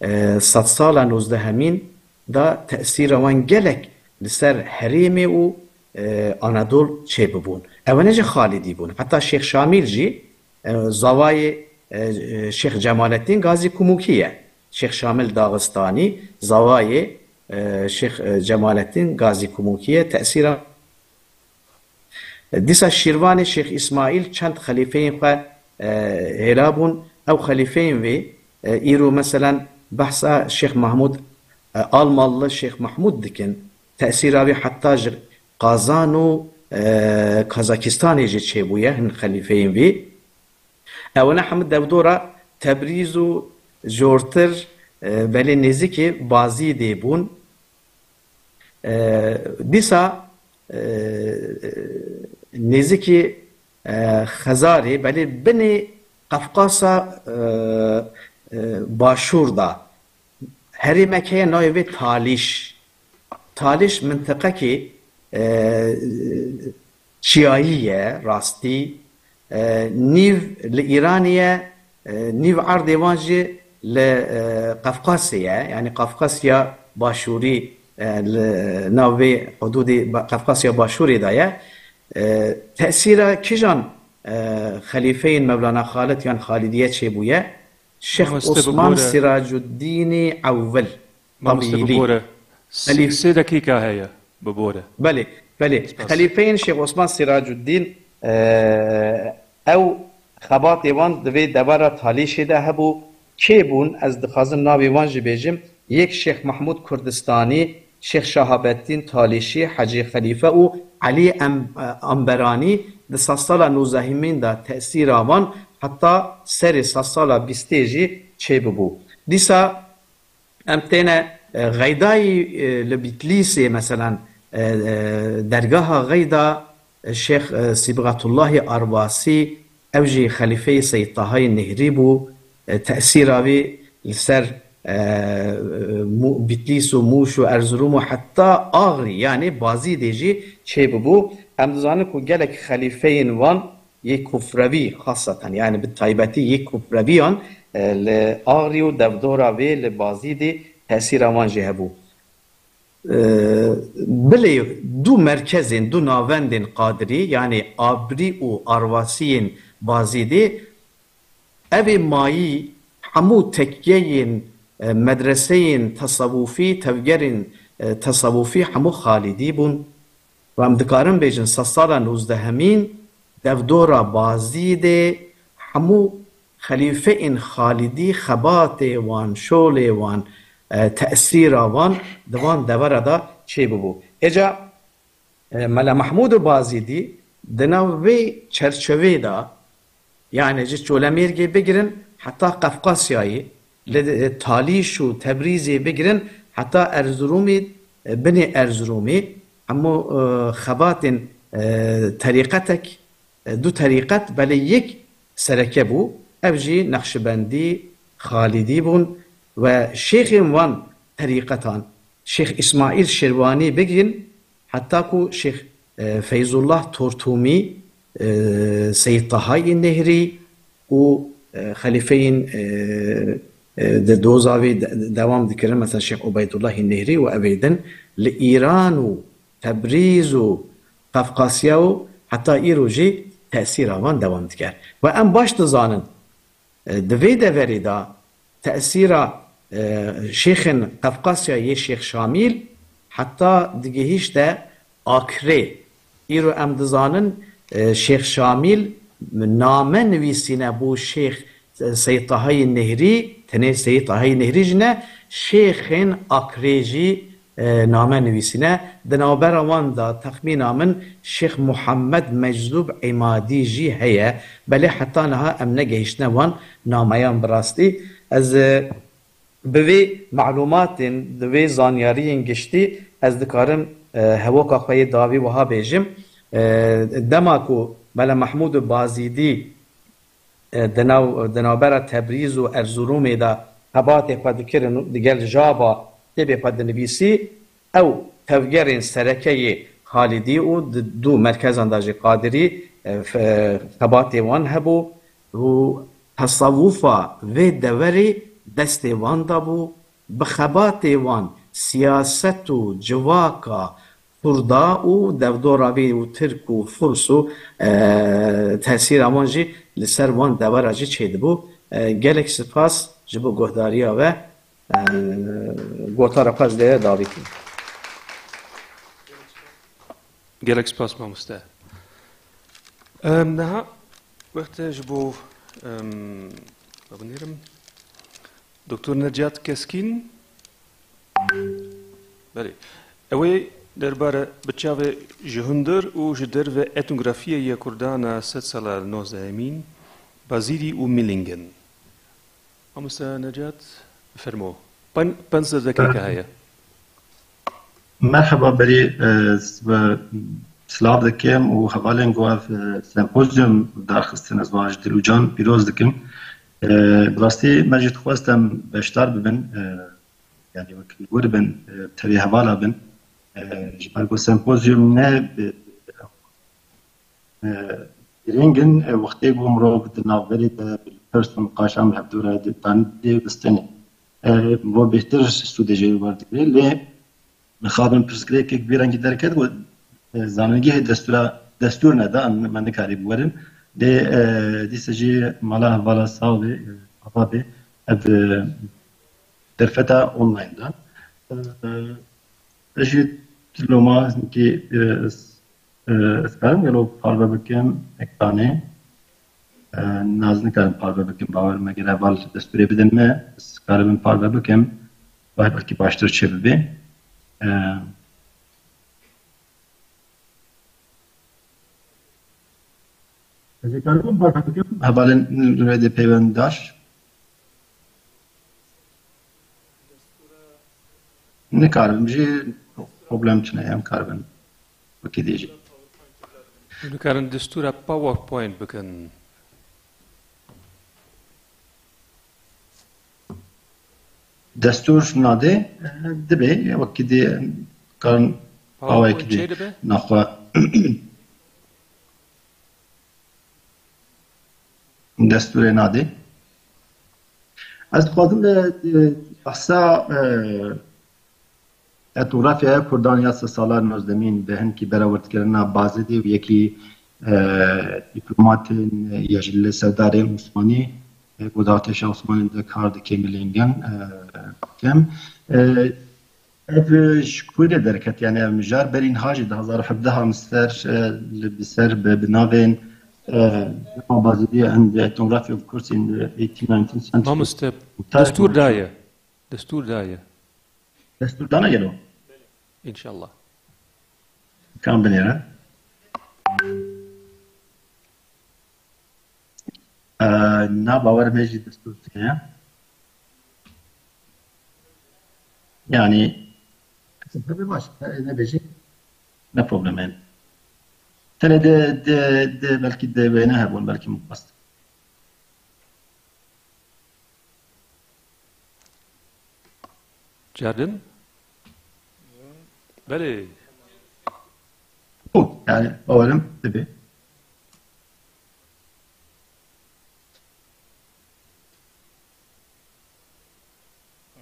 e, sedsala nozdehemîn de tesîra wan gelek li ser herêmê û, e, Anadol çêbibûn. Ew ne ji Xalidî bûn. Heta Şêx Şamîl jî, e, zavayê, e, e, Şêx Cemalettin Gazî Kumûkî ye. Şêx Şamil Daxistanî zavayê, e, Şêx, e, Cemalettin Gazî Kumûkî ye. Tesîra Dîsa Şîrvanê Şêx Îsmaîl çend xelîfeyên xwe, e, hêla bûn. Ew xelîfeyên vê, e, îro meselen behsa Şêx Mahmûd, e, Almanlı Şêx Mahmûd dikin. Tesîra wî heta ji Qazan û, e, Kazakistanê jî çêbûye hin xelîfeyên vî. Ewne hemû dewdora Tebrîz û jortir, e, belê nêzikê Bazîdê bûn. E, dîsa, e, nêzikî, e, Xezarê, belê binê Qefqasa, e, e, Başûr da. Herêmek heye navê vê Talîş. Talîş mintiqekî, e, çiyayî ye, rastî. E, nîv li Îranê ye, e, nîv erdê wan jî li, e, Qefqasê ye. Yanî Qafqasya Başûrî, e, li nav vê hudûdê Ba-, Qafqasya Başûrê de ye. E, tesîra kîjan, e, xelîfeyên Mevlana Xalid yan Xalidîye çêbûye? Şêx Mamoste Osman bibore. Siracuddînî Ewil. Mamoste Tabîlî. Bibore. Xelîf- Sê dekîka heye. Bibore. Belê, belê. Spas. Xelîfeyên Şêx Osman Siracuddîn, e, ew xebatê wan di vê devera Talîşê de hebû. Kê bûn? Ez dixwazim navê wan jî bêjim. Yek Şêx Mahmûd Kurdistanî, Şêx Şahabettîn Talîşî, Hecî Xelîfe û Elî Em-, Amberanî di sedsala nozdehemîn de tesîra wan heta serê sedsala bîstê jî çêbibû. Dîsa em têne, e, Xeydayî, e, li Bitlîsê, meselen, e, e, dergaha Xeyda, e, Şêx, e, Sîbxetullahî Arvasî, ew jî xelîfeyê Seyîd Tahayê Nehrî bû. E, tesîra wî li ser, e, Mû-, Bitlîs û Mûş û Erzurum û heta Axrî, yanî Bazîdê jî çêbibû. Em dizanin ku gelek xelîfeyên wan yê Kufrewî xaseten, yani bi taybetî yê Kufrewiyan, e, li Axrî û devdora vê li Bazîdê tesîra wan jî hebû. E, bilê du merkezên, du navendên Qadirî, yani Abrî û Arvasiyên Bazîdê, ev ê mayî hemû tekyeyên, e, medreseyên tesewufî, tevgerên, e, tesewufî hemû Xalidî bûn. Û em dikarin bêjin sedsala nozdehemîn devdora Bazîdê hemû xelîfeyên Xalidî xebatê wan, şolê wan, e, tesîra wan di van devera de çêbibû. Êca, e, Mela Mehmûd û Bazîdî di nav vê çerçevê de, yani ji Çolemêrgê bigirin heta Qefqasyayê, li, e, Talîş û Tebrîzê bigirin heta Erzurumê, e, binê Erzurumê, hemû, e, xebatên, e, terîqetek, e, du terîqet belê yek sereke bû. Ev jî Nexşibendî, Xalidî bûn ve şêxên wan terîqetan, Şêx Îsmaîl Şirvanî bigin, heta ku Şêx, e, Feyzullah Tortumî, e, Seyîd Tahayê Nehrî û, e, xelîfeyên, e, e, di doza vê de-, dewam dikirin, mesela Şêx Ubeydullahê Nehrî û evê din li Îran û Tebrîz û Qafqasya û heta îro jî tesîra wan dewam dike. Ve em baş dizanin, e, di vê deverê de tesîra, e, şêxên Qafqasya yê Şêx Şamîl heta digihîşte Akrê. Îro em dizanin, e, Şêx Şamîl name nivîsîne bo Şêx Seyîd Tahayê Nehrî, tenê Seyîd Tahayê Nehrî jî ne, şêxên Akrê jî, e, name nivîsîne. Di navbera wan de texmîna min Şêx Muhammed Meczûb Îmadî jî heye. Belê heta niha em negehiştine wan nameyan bi rastî. Ez, e, bi vê malûmatên, di vê zanyariyên giştî ez dikarim, e, hewoka xwe yê dawî wiha bêjim. E, dema ku Mele Mehmûd û Bazîdî, e, di nav, di navbera Tebrîz û Erzurumê de xebatê xwe dikirin û digel Jaba kitêbê xwe dinivîsî, ew tevgerên sereke yê Xalidî û di du merkezan de jî Qadirî e, fe-, xebatê wan hebû û tesewufa vê deverê destê wan de bû. Bi xebatê wan siyaset û civaka Kurda û devdora vê û Tirk û Furs û, e, tesîra wan jî li ser wan devera jî çêdibû. E, gelek spas ji bo guhdariya we. E, gotara xwe ez dê davî kim. Gelek spas mamoste. Em, niha wext e ji bo, em, binêrim. Doktor Necat Keskîn. Belê. Ew ê derbare bi çavê ji hundir û ji derve etnografiyê ya Kurdan a sedsala nozdehemîn, Bazîdî û Millingen. Mamoste Necat, fermo. Pen-, penc dezekeke heye. Merheba berî, e, s-, ve silav dikim û hevalên ku ev, e, sempozyum darxistin, ez wan ji dil û can pîroz dikim. E, bi rastî me jî dixwest em beşdar bibin, e, yani wek li wir bin, e, tevî hevala bin. E, ji ber ku sempozyum ne bi, e, girîng in, e, wextê ku mirov di navberê de bi pirs û niqaşan bi hevdû re di-, dan dê bistenê. E, mirov bêhtir sûdê jê werdigire. Lê mixabin pirsgirêkek bi vî rengî derket, ku, e, zanîngehê destûra, destûr neda, em, me nikarî biwerin. Lê, e, dîsa jî mala hevala sax bê, e, ava bê, ev, e, derfeta online de. E, ez jî loma hinkî, e, ez, e, ez karim gelo parve bikim ekranê. E, naz nikarim parve bikim, bawer me gere heval destûrê bidin me, ez karibim parve bikim. Vay belkî baştir çê bibê. E, Ez ê karibim parve bikim. Hevalên li wê de peywendar. Nikarim jî problem çine em karibin. Wekî dî jî. Hûn dikarin destûra PowerPoint bikin. Destûr nadê, e, dibê, wekî dî karin PowerPoint awayekî dî çê dibe? Naxwe. Destûrê nadê. Ez dixwazim, e, e, behsa, e, etnografyaya Kurdan ya sed sala nozdemîn bi hinkî berawerdkirina Bazidî û yekî, e, dîplomatên ya ji li Serdarên Osmanî, e, ku di artêşa Osmanî de kar dike, Millingen, e, bikim. E, ev, e, ji ku re derket, yani ev mijar berî niha jî di hezar û hevdeh an ser, e, li bi ser bi, bi navên, e, Dema Bazidî and the Ethnography of Kurds in the eighteen nineteenth Century. Mamoste, destûr daye. Destûr daye. Destûr dana gelo? İnşallah. Kan binêre. Ee, na bawer me jî destûr tine. Yani, tabii baş, e, ne bêjî? Ne problem yani. Tenê de, de, de belkî de wêne hebûn, belkî min xwest. Cardin? Belê. Oh, yani bawerim dibe.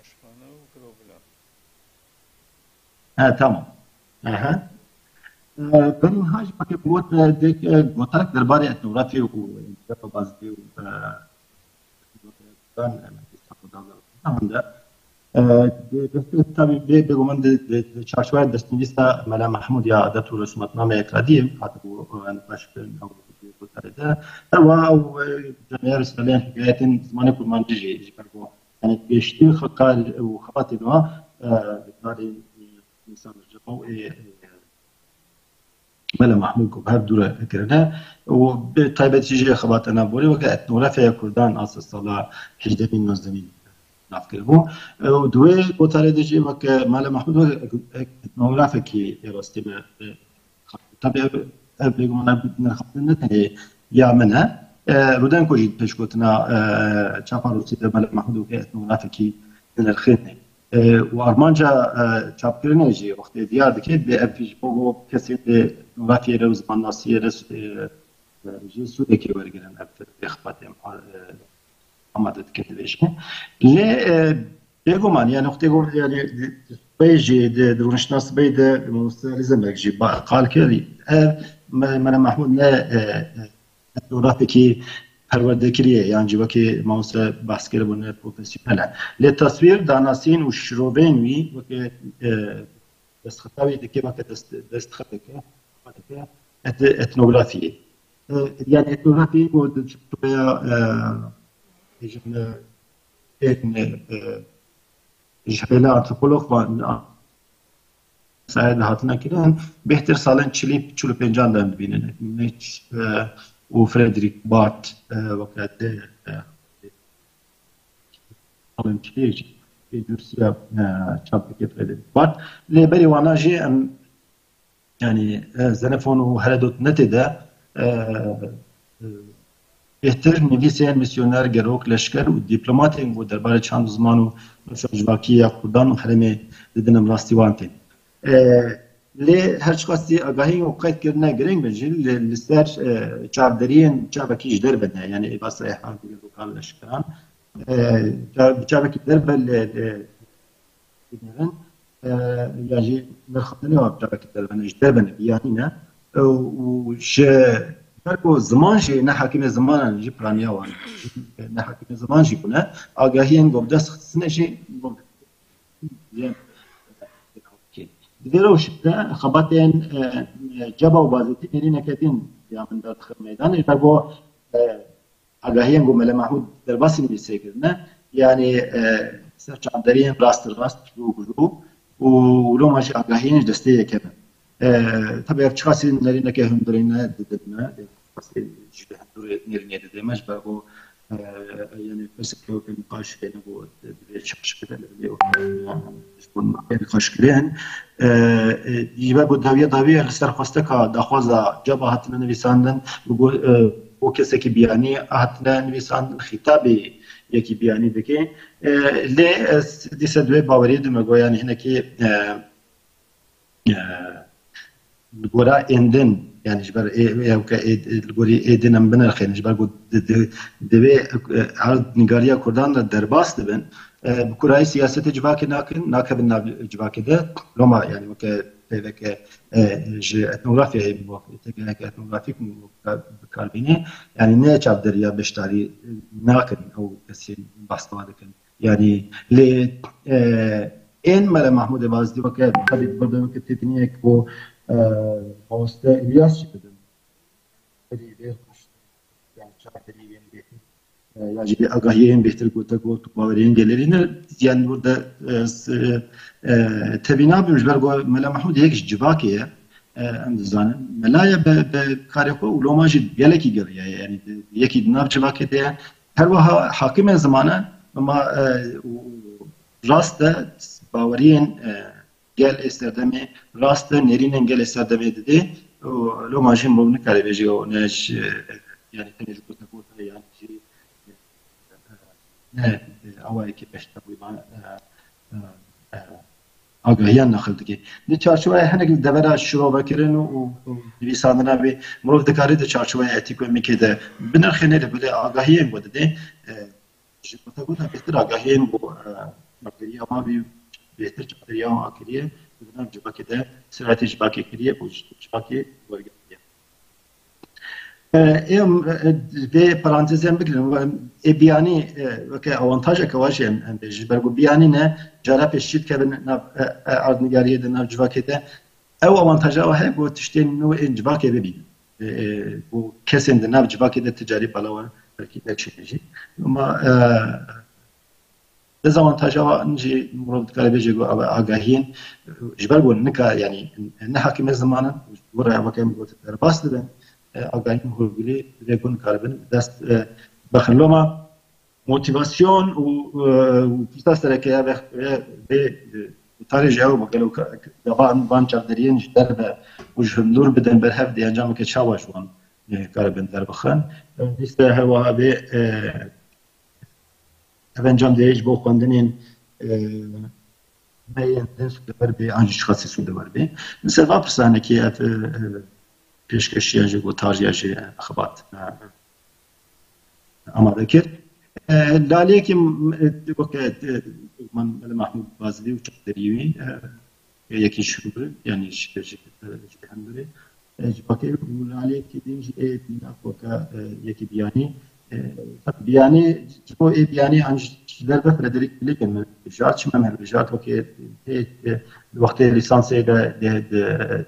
Aşxane û problem. Ha, tamam. Aha. Ee, ben ha jî bakê got, e, de, e, gotarek derbarê etnografyê û, e, Bazidî û, e, Kurdan, e, Îstanbul'dan da hande. E, de, de, tabii bê, bêguman de, de, de çarçoveya destnivîsa Mela Mahmud ya Adet û Resûmatnameyek Radiyê hatibû, e, niqaş kirin ew gotarê de. Ewa ew, e, camiya Risaleyan Hikayetên Zimanê Kurmancî jî, ji ber ku, yani, pêştî xwe kar û xebatên wa, e, karê, e, Nîsan Ricebo ê, e, Mele Mahmûd ku bi hev dû re kirine û bi taybetî jî xebata navborî weke etnografyaya Kurdan a sed sala hejdemîn, nozdemîn nav kiribû. Û di wê gotarê de jî weke Mele Mahmûd weke etnografekî ê rastî me, e, tabi ev, ev bêguman ev nirxandin ne tenê ya min e. E, Rudenko jî pêşgotina, e, çapa Rûsî de Mele Mahmûd weke etnografekî dinirxîne. E, û armanca, e, çapkirinê jî wextê diyar dike, dê ev ji bo kesê dê coğrafyayê re û zimannasiyê re, e, e, ji Sûrekê wergirin ev pêxbatê em, e, amade dikin dibêjin. Lê, e, bêguman, yani, wextê got, yani, di, di, sibê jî, di, di rûniştina sibê de Mamoste Rîzemek jî ba-, qal kir, ev Me-, Mela Mahmûd ne, e, e, etnografekî perwerdekirî ye, yan jî wekî mamoste behs kiribû ne profesyonel e. Lê teswîr, danasîn û şirovên wî weke, e, destxeta wî dike weke dest-, destxeteke, xeteke et-, etnografiyê. E, yani etnografiyê ku di çarçoveya, e, bêjin, e, ên, e, ji hêla antropolog van, sahê de hatine kirin, bêhtir salên çilî, çil û pêncan de em dibînin. Nietzsche, e, û Frederick Barth, e, weke dê, e, salên çilî jî pênc û sî ya, e, çap dike Frederick Barth. Lê berî wana jî em, yani, e, Xenofon û Herodot ne tê de, e, e, bêhtir nivîsên misyoner, gerok, leşker û dîplomatên ku derbarê çand û ziman û nifşa civakî ya Kurdan û herêmê didin em rastî wan tên. E, lê her çiqasî agahiyên ku qeyd kirine girîng bin jî li, li ser, e, çavderiyên çavekî ji derve ne, yani ê basa ê hevdî gerokan leşkeran, e, ça-, bi çavekî derve li, li, dinêrin, e, ya jî nirxandinê wan bi çavekî derve ne, ji derve ne, biyanî ne. E, û ji ber ku ziman jî ne hakimê zimanan jî piraniya wan e. Ne hakimê ziman jî bûne. Agahiyên ku bi dest xistine jî di vê rewşê de xebatên, e, ceba û bazetî nêrîneke din ya min derdixin meydanê. Ji ber ku, e, agahiyên ku Mele Mahmûd derbasî nivîsê kirine, yani, e, ser çavderiyên rast rast, rû bi rû û loma jî agahiyên ji destê yekem in. E, tabi ev çiqasî nerîneke hundirîne didin me, çiqasî ji hundirê nêrînê didê me, ji ber ku, e, yani pirseke weke nîqaş hene ku divê çaş bide, lê weke ji bo nîqaş kirin. E, e, ji ber ku dawiya dawî li ser xwesteka daxwaza ceba hatine nivîsandin, bi go-, e, bo kesekî biyanî hatine nivîsandin, xîtabê yekî biyanî dike. E, lê ez dîsa di wê baweriyê de me got, yani hinekî, e, e, li gora êndin, yani ji ber ê, ê, ewke ê, ê, li gorî êdin em binirxên, ji ber ku di, di, di vê, e, erdnîgariya Kurdan de derbas dibin, e, bi kurayî siyasetê civakê nakin, nakevin nav civakê de, loma yani weke peyveke, e, ji etnografyayê bi, têgeheke etnografîk bi kar bîne, yani ne çavderiya beşdarî, e, nakin ew kesên behsa dikin. Yani lê, e, ên Mele Mahmûdê Bazidî weke, tabi, di ber de weke têbîniyek ku, e, mamoste Îlyas jî didin. Berî vê rûniştinê, yani çavderiyên bêhtir, e, ya jî agahiyên bêhtir gote got û baweriyên gelêrî ne, yani burada, e, s-, e, tevî nabim ji ber ku Mele Mahmûd yek ji civakê ye, e, em dizanin. Mela ye bi, bi karê xwe û loma jî gelekî geriyaye, yani di, yekî di nav civakê de ye. Her wiha hakimên ziman e, ama, e, û, û rast e, baweriyên, e, gel ê serdemê rast e, nêrînên gel ê serdemê didê û loma jî mirov nikare bêje ew ne ji, e, yani tenê ji gota gota yan jî, e, ne, e, awayekî beşdar bû, e, e, e, agahiyan naqil dike. Di çarçoveya hinek li devera şirovekirin û, û nivîsandina wê, mirov dikare di çarçoveya etîk û emîkê de binirxêne, lê belê agahiyên ku didê, e, ji gota gota bêhtir agahiyên ku, e, çavderiya wan bî, bêhtir çavderiya wan kiriye, di nav civakê de sirayetê civakê kiriye û ji civakê wergirtiye. E, em, e, vê parantezê em bigirin, em, ê biyanî, e, weke awantajeke wa jî em, em bêjin. Ji ber ku biyanî ne, cara pêşî dikevin nav, e, e, erdnîgariyê de, nav civakê de. Ew awantaja wa heye ku tiştên nû ên civakê bibînin. E, e, ku kesên di nav civakê de ti carî bala wan belkî neçîne jî. Ama, e, dezawantaja wan jî mirov dikare bêje ku ev agahiyên, e, ji ber ku nika, yani ne hakimê ziman in, ji bo re weke em got derbas dibin, e, agahiyên hûrgilî divê ku nikaribin dest, e, bixin. Loma motivasyon û, e, û pirsa sereke ya ve, ve, ve, e, tarê ji ew gelo ka, ka van, van çavderiyên ji derve û ji hundur bidin ber hev dê encameke çawa ji wan, e, karibin derbixin. E, dîsa her wiha vê, e, ev encam dê ji bo xwendinên, e, me yên din sûdewer bê, an jî çiqasî sûdewer bê. Li ser van pirsanekî ev, e, e, pêşkeşiya jî, gotar ya jî xebat, e, amade kir. E, li aliyekî, e, weke, e, man Mele Mahmûd Bazilî û çavdêrî wî, e, yekî ji Hemburê, yanî ji, ji, ji Hemburê. E, ji bakê û li aliyekî din jî ê mînak weke, e, yekî biyanî. E, tabi biyanî, ji bo ê biyanî an ji, ji derve Frederick Billiken me bijart, çima me bijart, wekî tê, tê, wextê lîsansê de, de, de,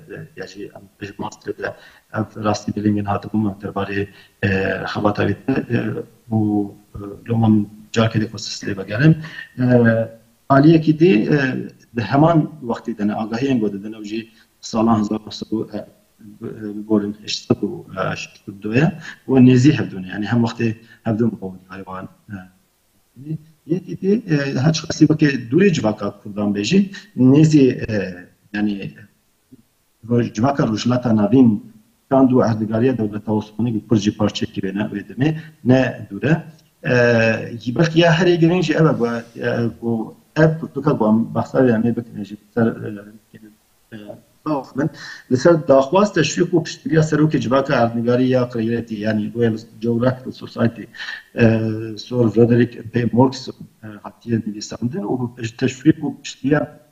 de, ya jî em bêjin masterê de ev rastî Billiken hatibû me derbarê, e, xebata wî de, e, û, e, loma carkê de xwe lê vegerim. E, aliyekî dî, e, di heman wextê de ne agahiyên ku didin ew jî salan hezar neh sed û, e, bi, bi gorin heşt sed û şeştê û du ye û nêzî hevdû ne. Yanî hem wextê hevdû bi qewlî wan, e, yekî dî, e, her çiqasî weke dûrê civaka Kurdan be jî nêzî, e, yanî roj-, civaka Rojhilata Navîn çand û erdnîgariya dewleta Osmanî bi pir jî parçeyekî wê ne, wê demê ne dûr e. E, belkî ya herî girîng jî ev e ku, e, ku ev pirtûka ku em behsa wê em ê bikin jî ser, e, e, min li ser daxwaz teşwîq û piştgiriya serokê civaka erdnîgarî ya qirêretî, yanî Royal Geographical Society, e, Sir Frederick P. Morrison, e, hatiye nivîsandin û ji teşwîq û piştgiriya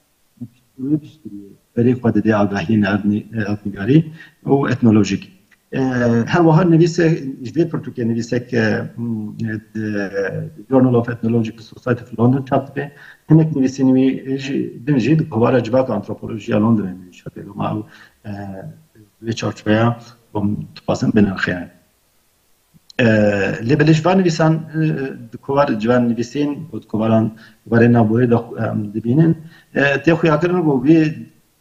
Wê piştgiriyê berê xwe dide agahiyên erdnî-, erdnîgarî û etnolojîk. E, her wiha nivîsek, ji vê pirtûkê nivîsek, e, m, di Journal of Ethnological Society of London çap dibe. Hinek nivîsên wî jî, din jî di kovara civaka antropolojiya Londonê de çap dibe. Loma ew, e, vê çarçoveya, em dixwazin binirxînin. E, lê belê ji van nivîsan, e, di kovar, ji van nivîsên ku di kovaran, kovarên navborî de, em dibînin, e, tê xuyakirin ku vê,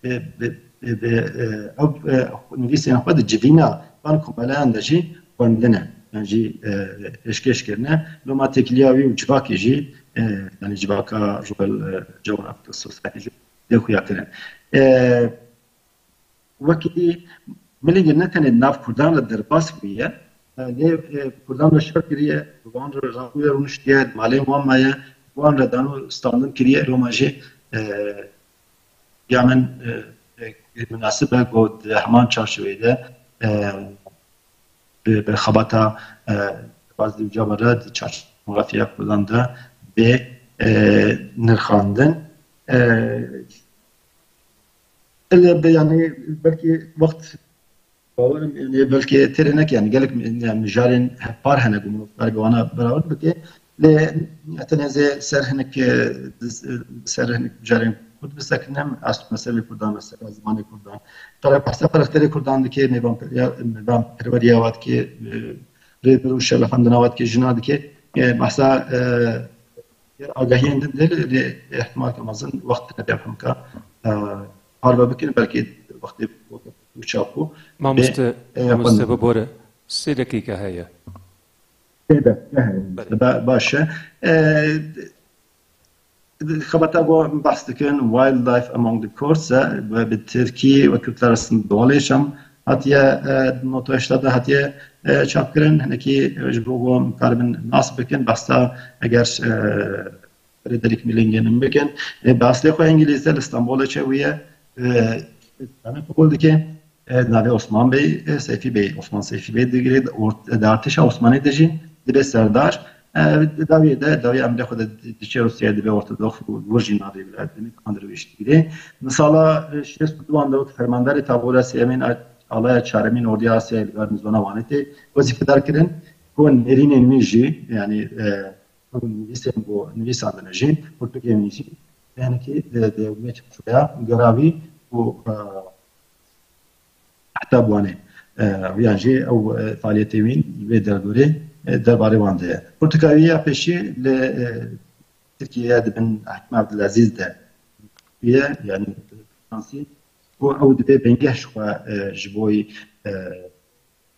e, bi, bi, bi, e, ew, e, nivîsên xwe di civîna van komeleyan de jî xwendine, yan jî, e, pêşkêş kirine. Loma têkiliya wî û civakê jî, e, yanî civaka Royal, e, Geographical Society jî tê xuyakirin. E, Wekî Millingen ne tenê di nav Kurdan re derbas bûye, lê, e, Kurdan re şer kiriye, bi wan re rabûye rûniştiye, di malên wan maye, bi wan re dan û standin kiriye, loma jî, e, ya min, e, e, munasib e ku di heman çarçoveyê de, e, bi, bi xebata, e, Bazî û Caber re di çarçoveya Kurdan de bê, e, nirxandin. E, Ele be, yanî belkî wext bawerim, yanî belkî têrê neke, yanî gelek, yanî mijarên hevpar hene ku mirof karibe wana beraber bike. Lê tenê zê ser hinek, e, ser hinek mijarên Kurd bisekinem, ez mesela Kurdan, mesela zimanê Kurdan. Qere-, behsa qerexterê Kurdan dike, mêvanperiya-, mêvanperweriya wa dike, e, rêvir û şerefandina wa dike, jina dike. E, behsa, e, agahiyên din de lê, lê ihtimal ke mezin wext hebe hemka, e, parve bikin, belkî wextê weke çaku. Mamoste, bê, e, mamoste xwe bibore. Sê deqîqe heye. Sê deqîqe heye. Belê. Ba-, baş e. E, xebata ku em behs dikin, Wildlife Among the Kurds e, bi, bi tirkî, Ve Kürtler Arasında Dolaşım hatiye, e, nota heştê de hatiye, e, çapkirin. Hinekî, e, ji bo ku em karibin nas bikin, behsa eger, e, Frederick Millingen bikin. E, bi eslê xwe Îngilîz e, li Stenbolê çêbûye. E, dane qebûl dike. E, navê Osman Bey, e, Seyfî Bey, Osman Seyfî Bey digire, di ort-, di artêşa Osmanî de jî dibe serdar. E, di dawiyê de, dawiya emrê xwe de di-, diçe Rûsyayê, dibe ortodoks û wir jî navê wî re, demê Kandrivêj digire. Di sala, e, şêst û duan de wek fermandarê tabora sêyemîn a-, alaya çaremîn Ordiya Asyayê li Garnîzona Wanê tê wezîfedar kirin. Ku nêrînên wî jî, yanî, e, ew nivîsên ku nivîsandine jî, pirtûkên wî jî, hinekî di, di wê çarçoveya giravî û, e, heta bi Wanê, e, yan jî ew, e, faaliyetê wî li vê derdorê, e, derbarê wan de ye. Pirtûka wî ya pêşî li, e, Tirkiyeyê di bin Hekim Abdulaziz de ye, yanî Fransî, ku ew dibe bingeh ji xwe, e, ji bo, e,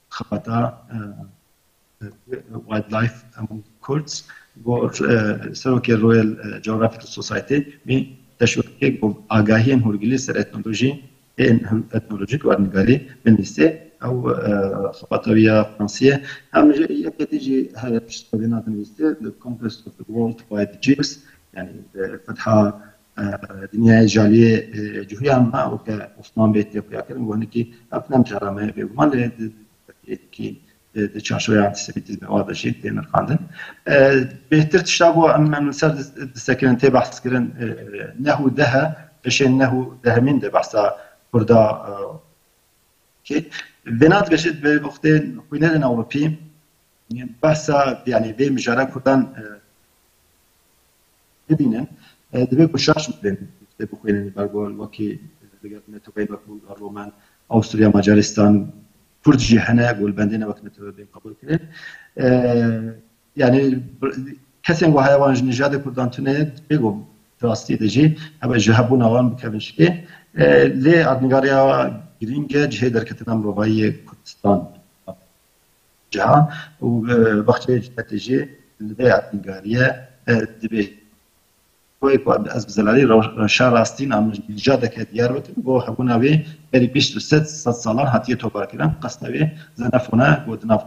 xebata, e, e, Wildlife Among the Kurds, ku, e, serokê Royal, e, Geographical Society wî teşwîq dike ku agahiyên hûrgilî ser etnolojî, ên etnolojîk û erdnîgarî binivîse. Ew, e, xebata wî ya Fransî ye. Hem jî yekê dî jî heye piştgirêna dinivîse, The Conquest of the World by the Jews, yanî, e, fetha, dinyayê jaliyê e, cuhiyan me, weke Osman Bey tê xuya kirin, got hinekî ev ne cara me bêguman lê di, di, di, di çarşoya antisemitîzmê wa de jî tê nirxandin. E, bêhtir tişta ku em, em li ser dis- disekinin tê behs kirin, e, neh û deh e, beşên neh û dehemîn de behsa Kurda e, kê. Vêna dibêje, bi wextê xwînerên Ewropî behsa, yani vê mijara Kurdan e, bibînin, e, divê ku şaş bibin, tê bixwînin, ber ku wekî, e, digel neteweyên wek Bulgar, Romen, Avusturya, Macaristan, Kurd jî hene, ku li bendê ne wek netewe bên qebûl kirin. E, yani, kesên ku heya wan ji nijadê Kurdan tune, divê ku rastî de jî hebe ji hebûna wan bikevin şikê. E, lê erdnîgariya girîng e, cihê derketina mirovayî yê Kurdistan ciha û, e, baxçeyê cihê jî li vê erdnîgariyê, e, dibê. Wê ku ez bi zelalî rew- rewşa rastîn a min nîjadeke diyar bikim, ku hebûna wê berî bîst û sed, sed salan hatiye toparkirin, qesda wê Xenefon e, ku di nav,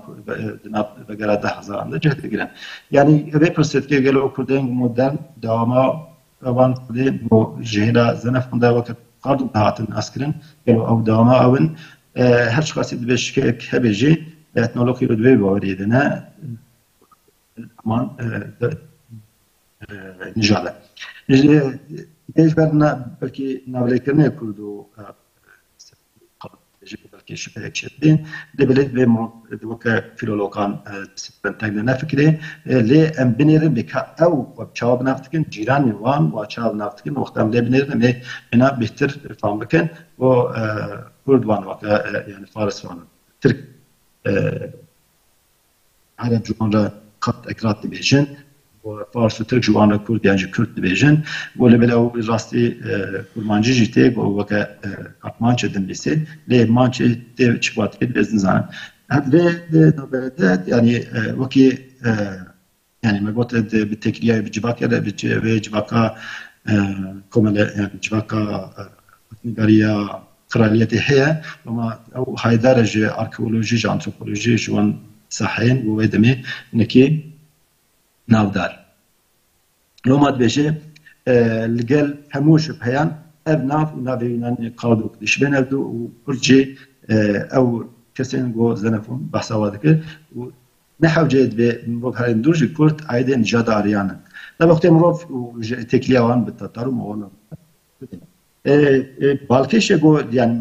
di nav vegera deh hezaran de cih digirin. Yanî vê pirsê dike, gelo Kurdên modern dewama wan Kurdên ku ji hêla Xenefon de weke Xardûk dihatin naskirin, gelo ew dewama ew in? E, her çiqasî dibe şikek hebe jî, etnolog îro di vê baweriyê de ne, heman, e, de, e, nijad e. Ji, ji ber na, belkî navlêkirinê Kurd û, e, ji belkî şibehek çêdibê. Lê belê divê mirov weke filologan, e, disiplîn teng de nefikirê. E, lê em binêrin bê ka ew xwe çawa bi nav dikin, cîranên wan wa çawa bi nav dikin, wexta em lê binêrin, em ê bêhtir fam bikin. Û, e, Kurd wan weke, e, yani Faris wan, Tirk, e, Ereb ji wan re kat ekrat dibêjin. Û Fars û Tirk ji wan re Kurd yan jî Kurd dibêjin. Û lê belê ew rastî, e, kurmancî jî tê, û weke, e, Artmançe dimlîsê. Lê Mançe tê çi vat pê dibê ez nizanim. Ev vê, vê navberê de, yani, e, wekî, e, yani me got, e, bi têkiliya bi civakê de, bi ci-, vê civaka, e, komele, yani civaka, e, nigariya kraliyetê heye. Ama ew haydar e ji arkeolojî, ji antropolojî, ji wan saheyên û wê demê hinekî navdar. Loma dibêje, e, li gel hemû şibheyan ev nav û navê Yunanî Qardok dişibên ev du û Kurd jî, e, ew kesên ku Xenefon behsa wa dikir û ne hewce dibê mirov herên dûr ji Kurd aîdê nijada Aryan in. Tabi wextê mirov û ji têkiliya wan bi Tatar û Moxol e, e, balkêşê ku, yani,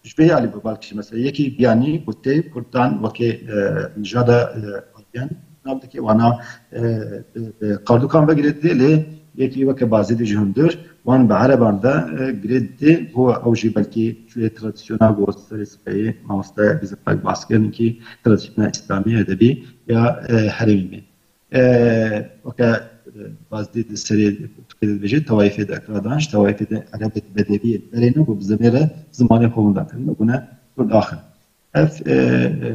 ji vê alî bi balkêşê, mesela, yekî biyanî ku tê Kurdan wekî, e, nijada, e, Aryan nav dike, wana, e, e, e, Qardukan ve girêdî, lê yekî weke Bazîdî ji hundir, wan bi Ereban ve, e, girêdî, ku ew jî belkî şûyê tradisyona ku serê sipeyê mamoste Bizirpek baskirnikî tradisyona îslamî, edebî ya, e, herêmî bê. E, weke, e, Bazîdî di serê Tirkiyê de dibêje, tewayîfê de ekra dan, ji tewayîfê de Erebê bedewî berê ne ku bi zimê re zimanê xwe winda kirin, bûne Kurd axin. Ev, e, e,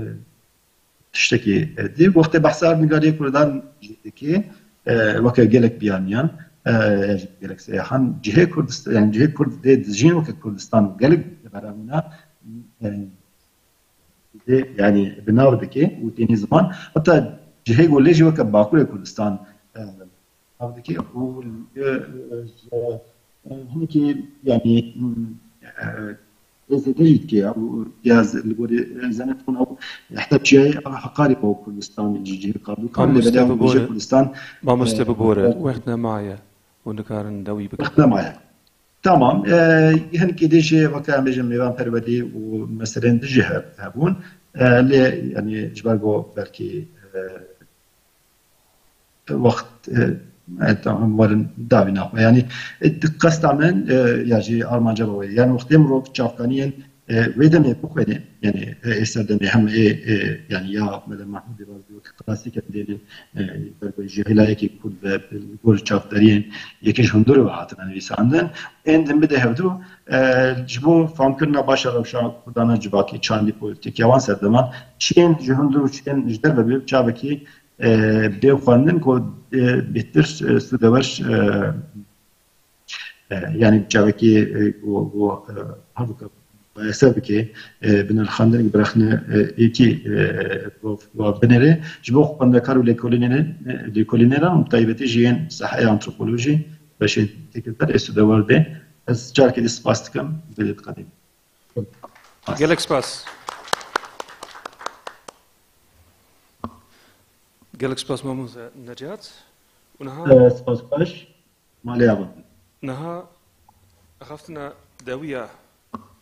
tiştekî, e, dî. Wextê behsa erdnîgariyê Kurdan jî dikê, e, weke gelek biyaniyan, e, ya jî gelek seyahan, cihê Kurdistan, yani cihê Kurd dê dijîn weke Kurdistan gelek deveramîna, e, dê, yani bi nav dike û tênî ziman. Heta cihê ku lê jî weke Bakurê Kurdistan, e, nav dike û, e, e, e, hinekî, yani, e, e, zêde jî dike ya, û ya z-, li gorî, e, Xenefon ew heta çiyayê Heqarê ew Kurdistan jî cihê Qardukan, lê Mamoste belê ew bêje bibore, Kurdistan, mamoste e, bibore, e, wext nemaye û nikarin dewî bikin. Wext nemaye. Tamam. E, hinekî dî jî weke em bêjin mêvanperwerî û meselên din jî he-, hebûn. E, lê, yani, ji ber ku belkî, e, wext, e, e, tamam, werin davîna xwe. Yani, e, qesta min, e, ya jî armanca be wê. Yani, wextê mirov çavkaniyên, e, wê demê bixwêne, yani, e, ê serdemê hem ê, e, yani, ya Mele Mahmûdê Bazîdî wek klasîk em dêne, e, ber ku ji hêla yekê Kurd ve, e, li gor çavdariyên yekê ji hundirê ve hatine nivîsandin. Ên din bide hevdu, e, ji bo famkirina baş a rewşa Kurdana civakî, çandî, polîtîk ya wan serdeman, çiyên ji hundir û çiyên ji derve bê çavekî, e, bê xwendin ku, e, bêhtir, e, sûdewer, e, e, yani çavekî, e, ku, ku, e, hevka muqayese bike, e, bi nirxandin birexne, e, êkî, e, ku, ku binêre. Ji bo xwendekar û lêkolînê-, e, lêkolînêran û bi taybetî jî yên saheyê antropolojî, beşê têkilber ê sûdewar dê. Ez carkê dî spas dikim, vê dê diqedînim. Gelek spas. Gelek spas Mamoste Necat. Û niha Ee, spas xweş. Malê ava. Niha axaftina dawiya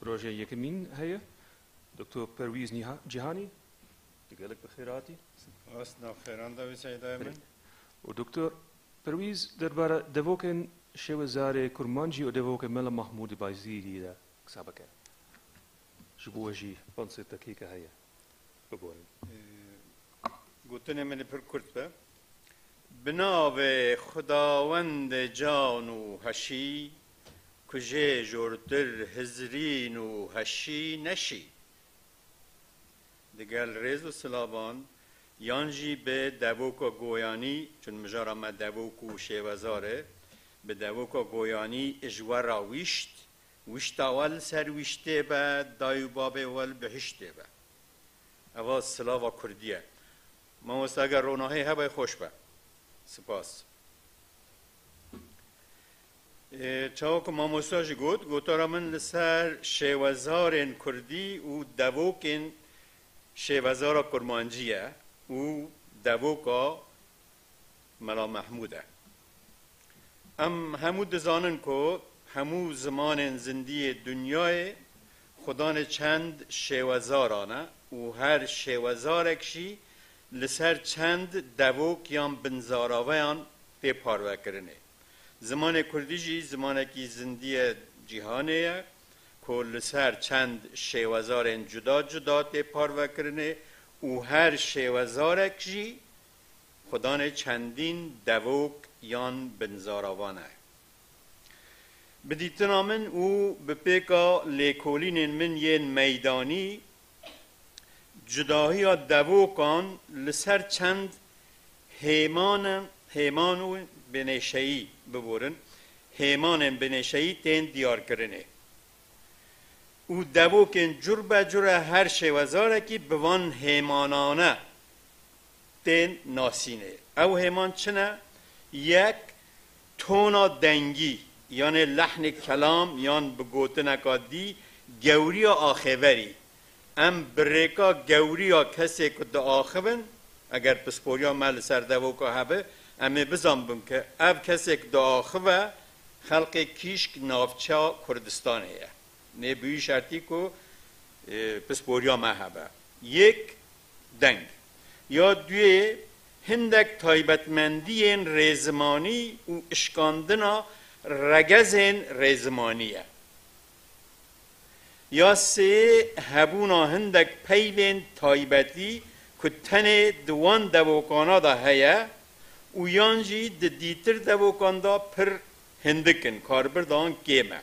rojê yekemîn heye. Doktor Perwîz Niha-, Cîhanî, tu gelek bi xêr hatî. Spas, nav xêran de wî seydayê min. Û Doktor Perwîz, derbara devokên şêwezarê kurmancî û devokê Mela Mahmûdê Bazîdî de qisa bike. Ji bo we jî panc sê deqîqe heye. Biborin. Ee, gotinê min ê pir kurt be. Bi navê Xwedawendê can û heşî, ku jê jortir hizrîn û heşî neşî. Digel rêz û silavan, yan jî bi devoka goyanî, çun mijara me devok û şêwezar e, bi devoka goyanî ji we re wîşt, wîşta we li ser wîştê be, dayî û babê we li bihiştê be. Eva silava kurdî ye. Mamoste, eger ronahî hebe, xweş be. Spas. Ê, çawa ku mamosta jî got, gotara min li ser şêwezarên kurdî û devokên şêwezara kurmancî ye û devoka Mela Mehmûd e. Em hemû dizanin ku hemû zimanên zindî yê dinyayê xudanê çend şêwezaran e û her şêwezarek jî li ser çend devok yan binzaraveyan tê parvekirinê. Zimanê kurdî jî zimanekî zindî yê cîhanê ye ku li ser çend şêwezarên cuda cuda tê parvekirinê û her şêwezarek jî xudanê çendîn devok yan binzaravan e. Bi dîtina min û bi pêka lêkolînên min yên meydanî, cudahiya devokan li ser çend hêmanin, hêman û binêşeyî, biborin, hêmanên binêşeyî tên diyarkirinê. Û devokên cur be cure her şêwezarekî bi van hêmanane tên nasînê. Ew hêman çi ne? Yek, tona dengî, yanê lehnê kelam yan bi gotineka dî gewriya axêverî. Em bi rêka gewriya kesê ku diaxivin, eger pisporiya me li ser devoka hebe, em ê bizanbin ku ev kesê ku diaxive xelqê kîşk navça Kurdistanê ye. Nê bi wî şertî ku, e, pisporiya me hebe. Yek, deng. Ya duyê, hindek taybetmendiyên rêzimanî û işkandina regezên rêzimanî ye. Ya sê, hebûna hindek peyvên taybetî ku tenê di wan devokana de heye û yan jî di dîtir devokan de pir hindik in, karbirdan kêm e.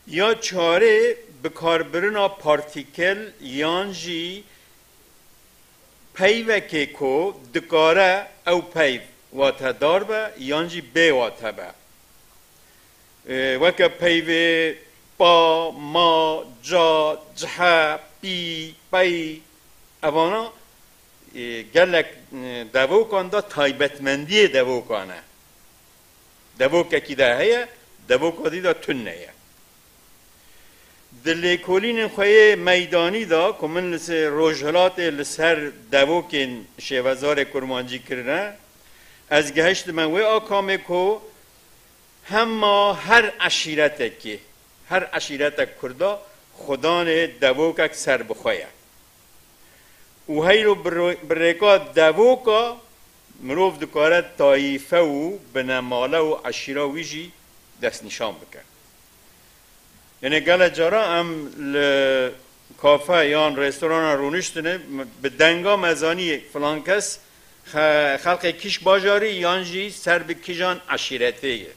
Ya çarê, bikarbirina partîkel yan jî peyvekê ku dikare ew peyv watedar be yan jî bê wate be. Ê, weke peyvê pa, ma, ca, cihe, pî, pey, evana, ê, gelek, ê, devokan de taybetmendiyê devokan e. Devokekî de heye, devoka dî de tune ye. Di lêkolînên xwe yê meydanî de ku min li se-, Rojhilatê li ser devokên şêvezarê kurmancî kirine, ez gehiştime wê akamê ku hema her eşîretekê, her eşîretek kurda xudanê devokek ser bi xwe ye. Û heyro bi ro-, bi rêka devoka mirov dikare tayîfe û binemale û eşîra wî jî destnîşan bike. Yanê gele cara em li kafe yan restorana rûniştine, bi denga me zanî filan kes xe-, xelqê kîj bajarî yan jî ser bi kîjan eşîretê ye.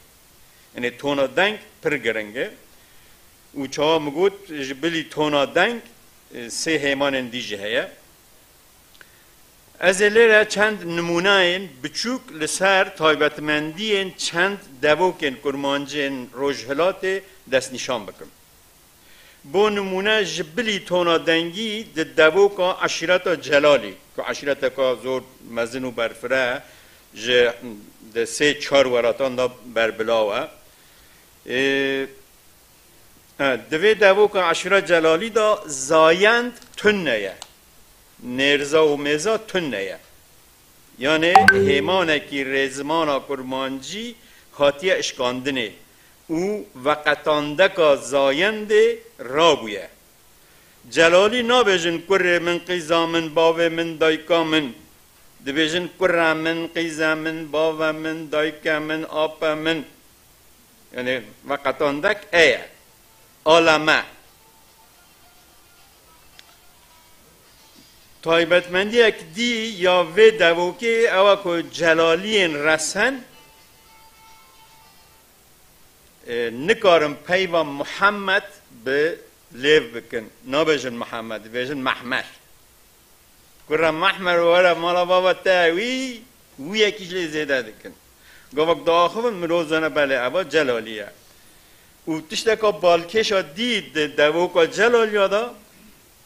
Yanê tona deng pir giring e. Û çawa min got, ji bilî tona deng, e, sê hêmanên dî jî heye. Ez ê lêre çend nimûneyên biçûk li ser taybetmendiyên çend devokên kurmancên Rojhilatê destnîşan bikim. Bo nimûne, ji bilî tona dengî di devoka eşîreta Celalî, ku eşîreteka zor mezin û berfireh e, ji Di sê çar weratan de berbilaw e. Ê, e, di vê devoka eşîra Celalî de zayend tune ye. Nêrza û mêza tune ye. Yanê hêmanekî rêzimana kurmancî hatiye işkandinê û veqetandeka zayendê rabûye. Celalî nabêjin kurê min, qîza min, bavê min, dayika min. Dibêjin kura min, qîza min, bava min, dayika min, apa min. Yanî veqetandek e ye. Aleme. Taybetmendiyek dî ya vê devokê ew e ku celaliyên resen, e, nikarin peyva Muhammed bi lêv bikin. Nabêjin Muhammed, dibêjin Mehmer. Kura Mehmer were mala bava te, wî, wî yekî ji lê zêde dikin. Gavak diaxivin mirov zane belê eva Celalî ye. Û tişteka balkêşa dî di devoka Celaliya de,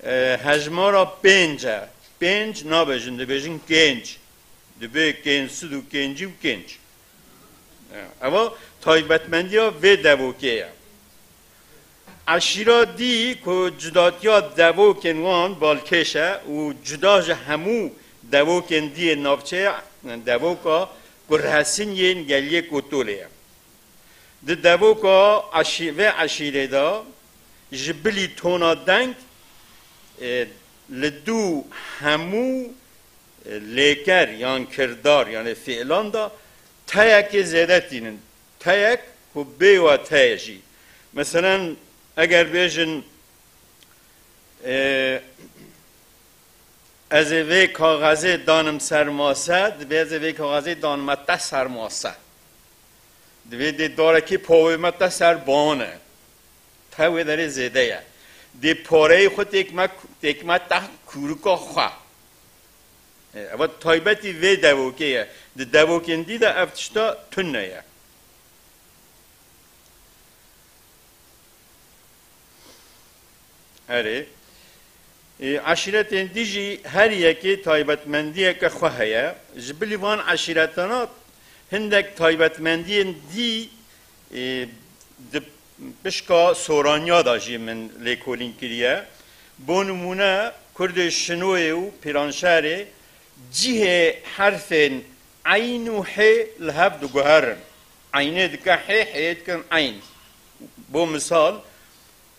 e, hejmara pênc e. Pênc nabêjin, dibêjin kênc. Dibê kênc sid û kêncî û kênc. Eva taybetmendiya vê devokê ye. Eşîra dî ku cudatiya devokên wan balkêş e û cuda ji hemû devokên diyê navçeyê, devoka Kurhesin yên geliyê Kotolê ye. Di devoka eşî-, vê eşîrê de ji bilî tona deng, e, li dû hemû, e, lêker yan kirdar, yanê fiilan de teyekê zêde tînin. Teyek ku bêwa teyê jî. Meselen, eger bêjin, e, ez ê vê kaxezê danim ser mase, dibê ez ê vê kaxezê danime te ser mase. Divê dê darekî pavê me te ser bane. Te wê derê zêde ye. Dê pareyê xwe têkme, têkme te kûrika xwe. E, eva taybetî vê devokê ye. Di devokên dî de ev tişta tune ye. Erê. E, eşîretên dî jî her yekê taybetmendiyeke xwe heye. Ji bilî van eşîretana hindek taybetmendiyên dî, e, di pişka soraniya de jî min lêkolîn kiriye. Bo nimûne, kurdê Şinoyê û Pîranşerê cihê herfên eyn û hê li hev diguherin. Eynê dike hê, hê dikin eyn. Bo misal,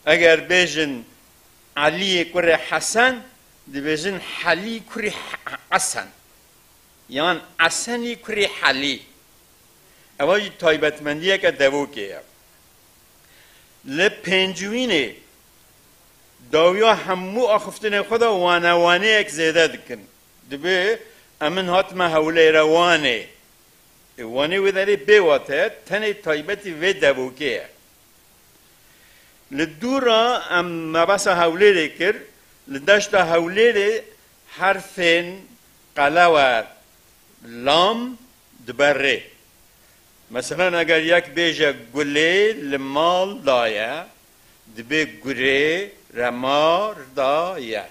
eger bêjin Eliyê kurê Hesen, dibêjin Helî kurê He-, Esen. Yan Esenî kurê Helî. Eva jî taybetmendiyeke devokê ye. Li pêncûyînê dawiya hemû axiftinê xwe de wanewaneyek zêde dikin. Dibê em in hatime Hewlêrewanê. Ê, Wanê wê derê bê wate ye, tenê taybetî vê devokê ye. Li dû re em mebesa Hewlêrê kir, li deşta Hewlêrê herfên qelewe lam dibe rê. Meselen, eger yek bêje gulê li mal da ye, dibê gurê remar da ye.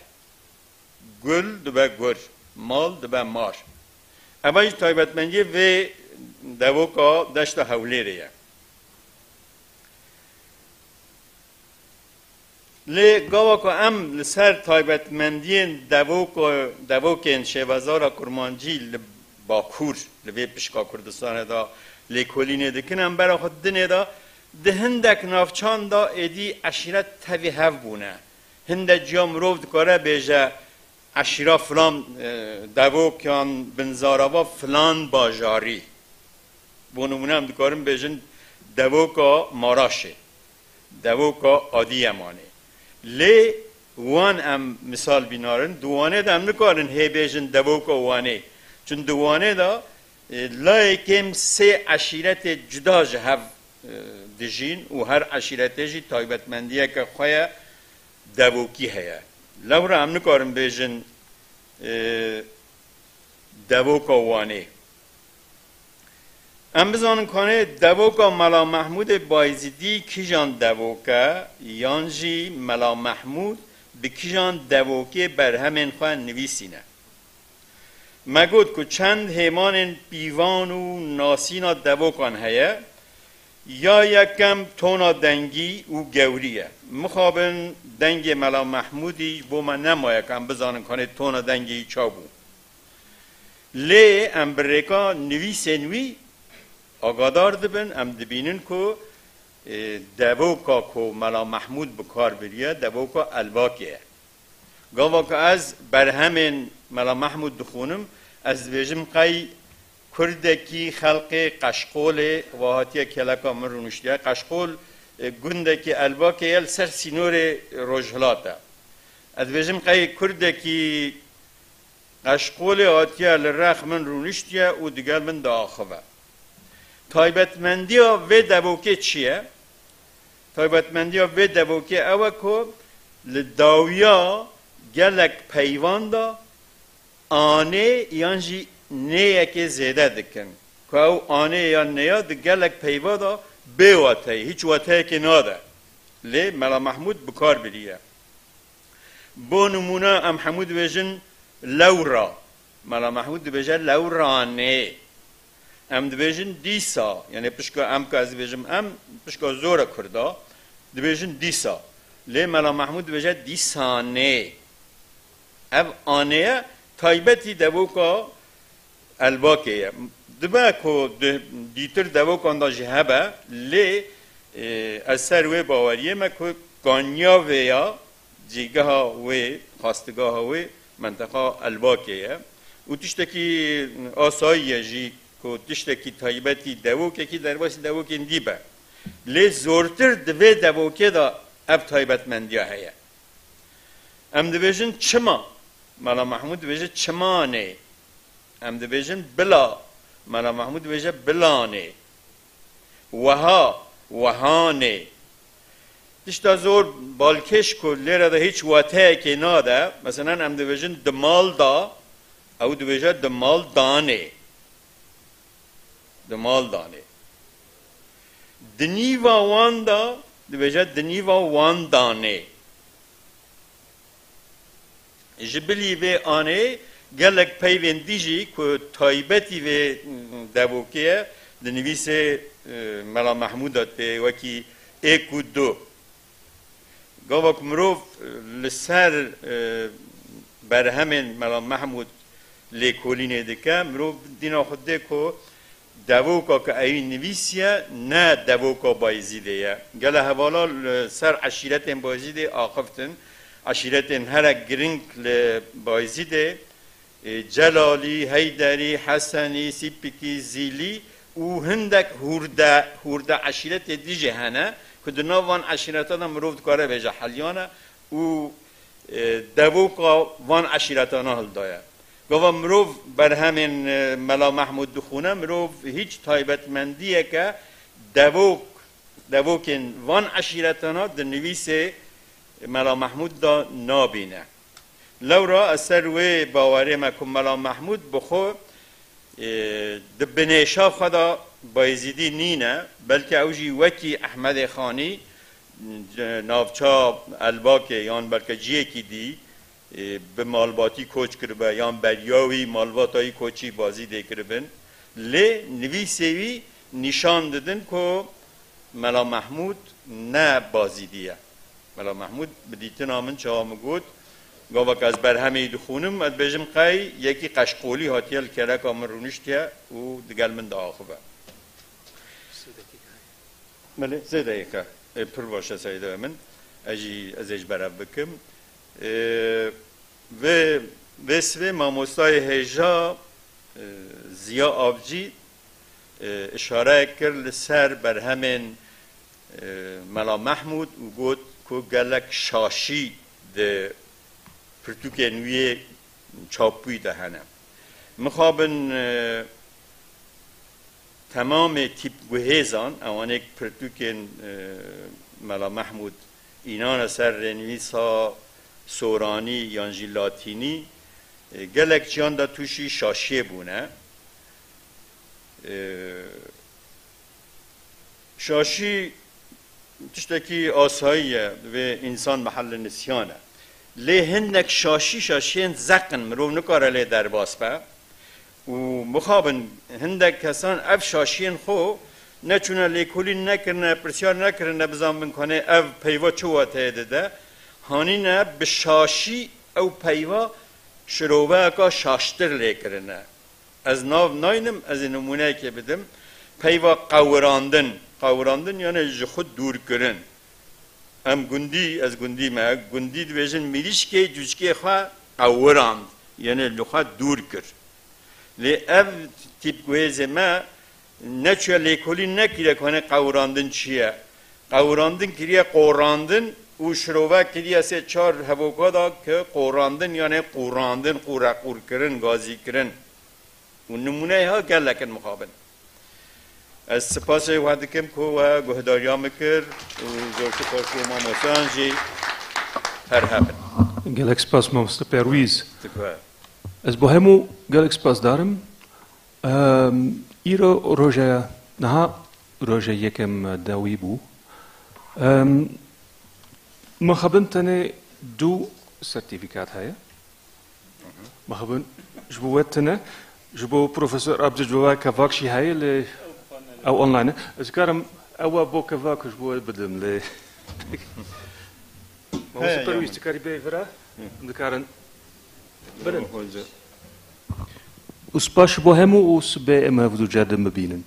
Gul dibe gur, mal dibe mar. Eva jî taybetmendiyê vê devoka deşta Hewlêrê ye. Lê gava ku em li ser taybetmendiyên devoka, devokên şêvezara kurmancî li Bakur, li vê pişka Kurdistanê de lêkolînê dikin, em bera xwe dinê de di hindek navçan de êdî eşîret tevî hev bûne. Hindek ciya mirov dikare bêje, eşîra filan, e, devok yan binzarava filan bajarî. Bo nimûne em dikarin bêjin devoka Maraşê, devoka Adiyemanê. Lê wan em misal bînarin, di Wanê de em nikarin hê bêjin devoka Wanê. Çun di Wanê de, e, layê kêm sê eşîretê cuda ji hev, e, dijîn û her eşîretê jî taybetmendiyeke xwe ye, devokî heye. Lewra em nikarin bêjin, e, devoka Wanê. Em bizanin kanê devoka Mela Mehmûdê Bayzîdî kîjan devok e, yan jî Mela Mehmûd bi kîjan devokê berhemên xwe nivîsîne. Me got ku çend hêmanên pîvan û nasîna devokan heye. Ya yekem tona dengî û gewrî ye. Mixabin dengê Mela Mehmûdî ji bo me nemaye ku em bizanin kanê tona dengê wî ça bû. Lê em bi rêka nivîsên wî agadar dibin, em dibînin ku, e, devoka ku Mela Mehmûd bi kar biriye, devoka Elbakê ye. Gava ku ez berhemên Mela Mehmûd dixwînim, ez dibêjim qey kurdekî xelqê Qeşqolê, wa hatiye kêleka min rûniştiye. Qeşqol, e, gundekî Elbakê ye li ser sînorê rojhilat e. Ez dibêjim qey kurdekî Qeşqolê hatiye li rex min rûniştiye û digel min diaxive. Taybetmendiya vê devokê çi ye? Taybetmendiya vê devokê ew e ku li dawiya gelek peyvan de anê yan jî nêyekê zêde dikin. Ku ew anê yan nêya di gelek peyva de bê wateyê, hîç wateyekê nade. Lê Mela Mehmûd bi kar biriye. Bo nimûne em hemû dibêjin lewra. Mela Mehmûd dibêje lewranê. Em dibêjin dîsa. Yanî pişka em, ka ez dibêjim em, pişka zor e kurda. Dibêjin dîsa. Lê Mela Mehmûd dibêje dîsanê. Ev anê ye, taybetî devoka Elbakê ye. Dibe ku di, dîtir devokan de jî hebe, lê, e, ez ser wê baweriyê me ku Kanyavêya cîgeha wê, xastigaha wê, menteqa Elbakê ye. Û tiştekî asayî ye jî ku tiştekî taybetî devokekî derbasî devokên dî be. Lê zortir di vê devokê de ev taybetmendiya heye. Em dibêjin çima. Mela Mehmûd dibêje çimanê. Em dibêjin bila. Mela Mehmûd dibêje bilanê. Weha, wehanê. Tişta zor balkêş ku lêre de hîç wateyekê nade. Meselen em dibêjin di mal da, ew dibêje di mal danê. Di mal danê. Di nîva wan da, dibêje di nîva wan danê. Ji bilî vê anê gelek peyvên dî jî ku taybetî vê devokê ye, di nivîsê, e, Mela Mehmûda tê wekî êk û du. Gava ku mirov, e, li ser, e, berhemên Mela Mehmûd lêkolînê dike, mirov dîna xwe dê ku devoka ku ewî nivîsiye ne devoka Bayezîdê ye. Gele hevala li ser eşîretên Bayezîdê axiftin. Eşîretên here giring li Bayezîdê, e, Celalî, Heyderî, Hesenî, Sîpikî, Zîlî û hindek hûrde, hûrde eşîretê dî jî hene ku di nav van eşîreta de mirov dikare bêje heliyane û, e, devoka van eşîretana hildaye. Gava mirov berhemên, e, Mela Mehmûd dixwîne, mirov hîç taybetmendiyeke devok, devokên van eşîretana di nivîsê Mela Mehmûd de nabîne. Lewra ez ser wê bawerê me ku Mela Mehmûd bi xwe, e, di binêşa xwe de Bayezîdî nîne, belkî ew jî wekî Ehmedê Xanî, e, navça Elbakê yan belke ciyekî dî, e, bi malbatî koç kiribe yan beriya wî malbata wî koçî Bazîdê kiribin. Lê nivîsê wî nîşan didin ku Mela Mehmûd ne Bazîdî ye. Mela Mehmûd bi dîtina min çawa min got, gava ku ez berhemê wî dixwînim, ez dibêjim qey yekî Qeşqolî hatiye li kêleka min rûniştiye û digel min diaxive. Belê, sê deqîqe. E, pir baş e, seyda min. Ez jî, ez ê ji ber ev bikim. E, vê, vê sibê mamostayê hêja, e, Ziya Avcî, e, îşareyek kir li ser berhemên, e, Mela Mehmûd û got ku gelek şaşî di pirtûkên wî yê çapbûyî de hene. Mixabin, e, temamê tîpguhêzan, ewanê pirtûkên, e, Mela Mehmûd înane ser rênivîsa soranî yan jî latînî, e, gelek ciyan de tûşî şaşiyê bûne. E, Şaşî tiştekî asayî ye, divê însan mehelle nisyan e. Lê hinek şaşî, şaşiyên zeq in, mirov nikare lê derbas be. Û mixabin hindek kesan ev şaşiyên xwe neçûne lêkolîn nekirine, pirsyar nekirine, bizanbin ku hanê ev peyva çi wateyê dide. Hanîne bi şaşî ew peyva şiroveyeka şaştir lê kirine. Ez nav naynim, ez ê nimûneyekê bidim. Peyva qewirandin. Qewirandin yani ji xwe dûr kirin. Em gundî, ez gundî me, gundî dibêjin, mirîşkê cûçkê xwe qewirand, yanê li xwe dûr kir. Lê ev tîp guhêzê me neçûye lêkolîn, nekiriye ku hanê qewirandin çi ye. Qewirandin kiriye qorandin û şirove kiriye sê çar hevoka da ke qorandin, yanê qûrandin, qûreqûrkirin, gazîkirin. Û nimûneyê ha gelek in mixabin. Ez spasê we dikim ku we guhdariya min kir û zor spas bo mamosteyan jî, her hebin. Gelek spas mamoste Perwîz. Dikwe. Ez bo hemû gelek spas darim. Em, îro roje, niha roje yekem dawî bû. Em, mixabin tenê du sertîfîkat heye. Mixabin ji bo we tune, ji bo Profesor Abdulcewad Kevak jî heye, lê ew online e. Ez karim ew bo Kevak ji bo we bidim, lê Mamoste He, Perwîz, yanî. Tu karî bê vira? Em dikarin birin. Hoca. Û spas ji bo hemû û sibê em hev du car din bibînin.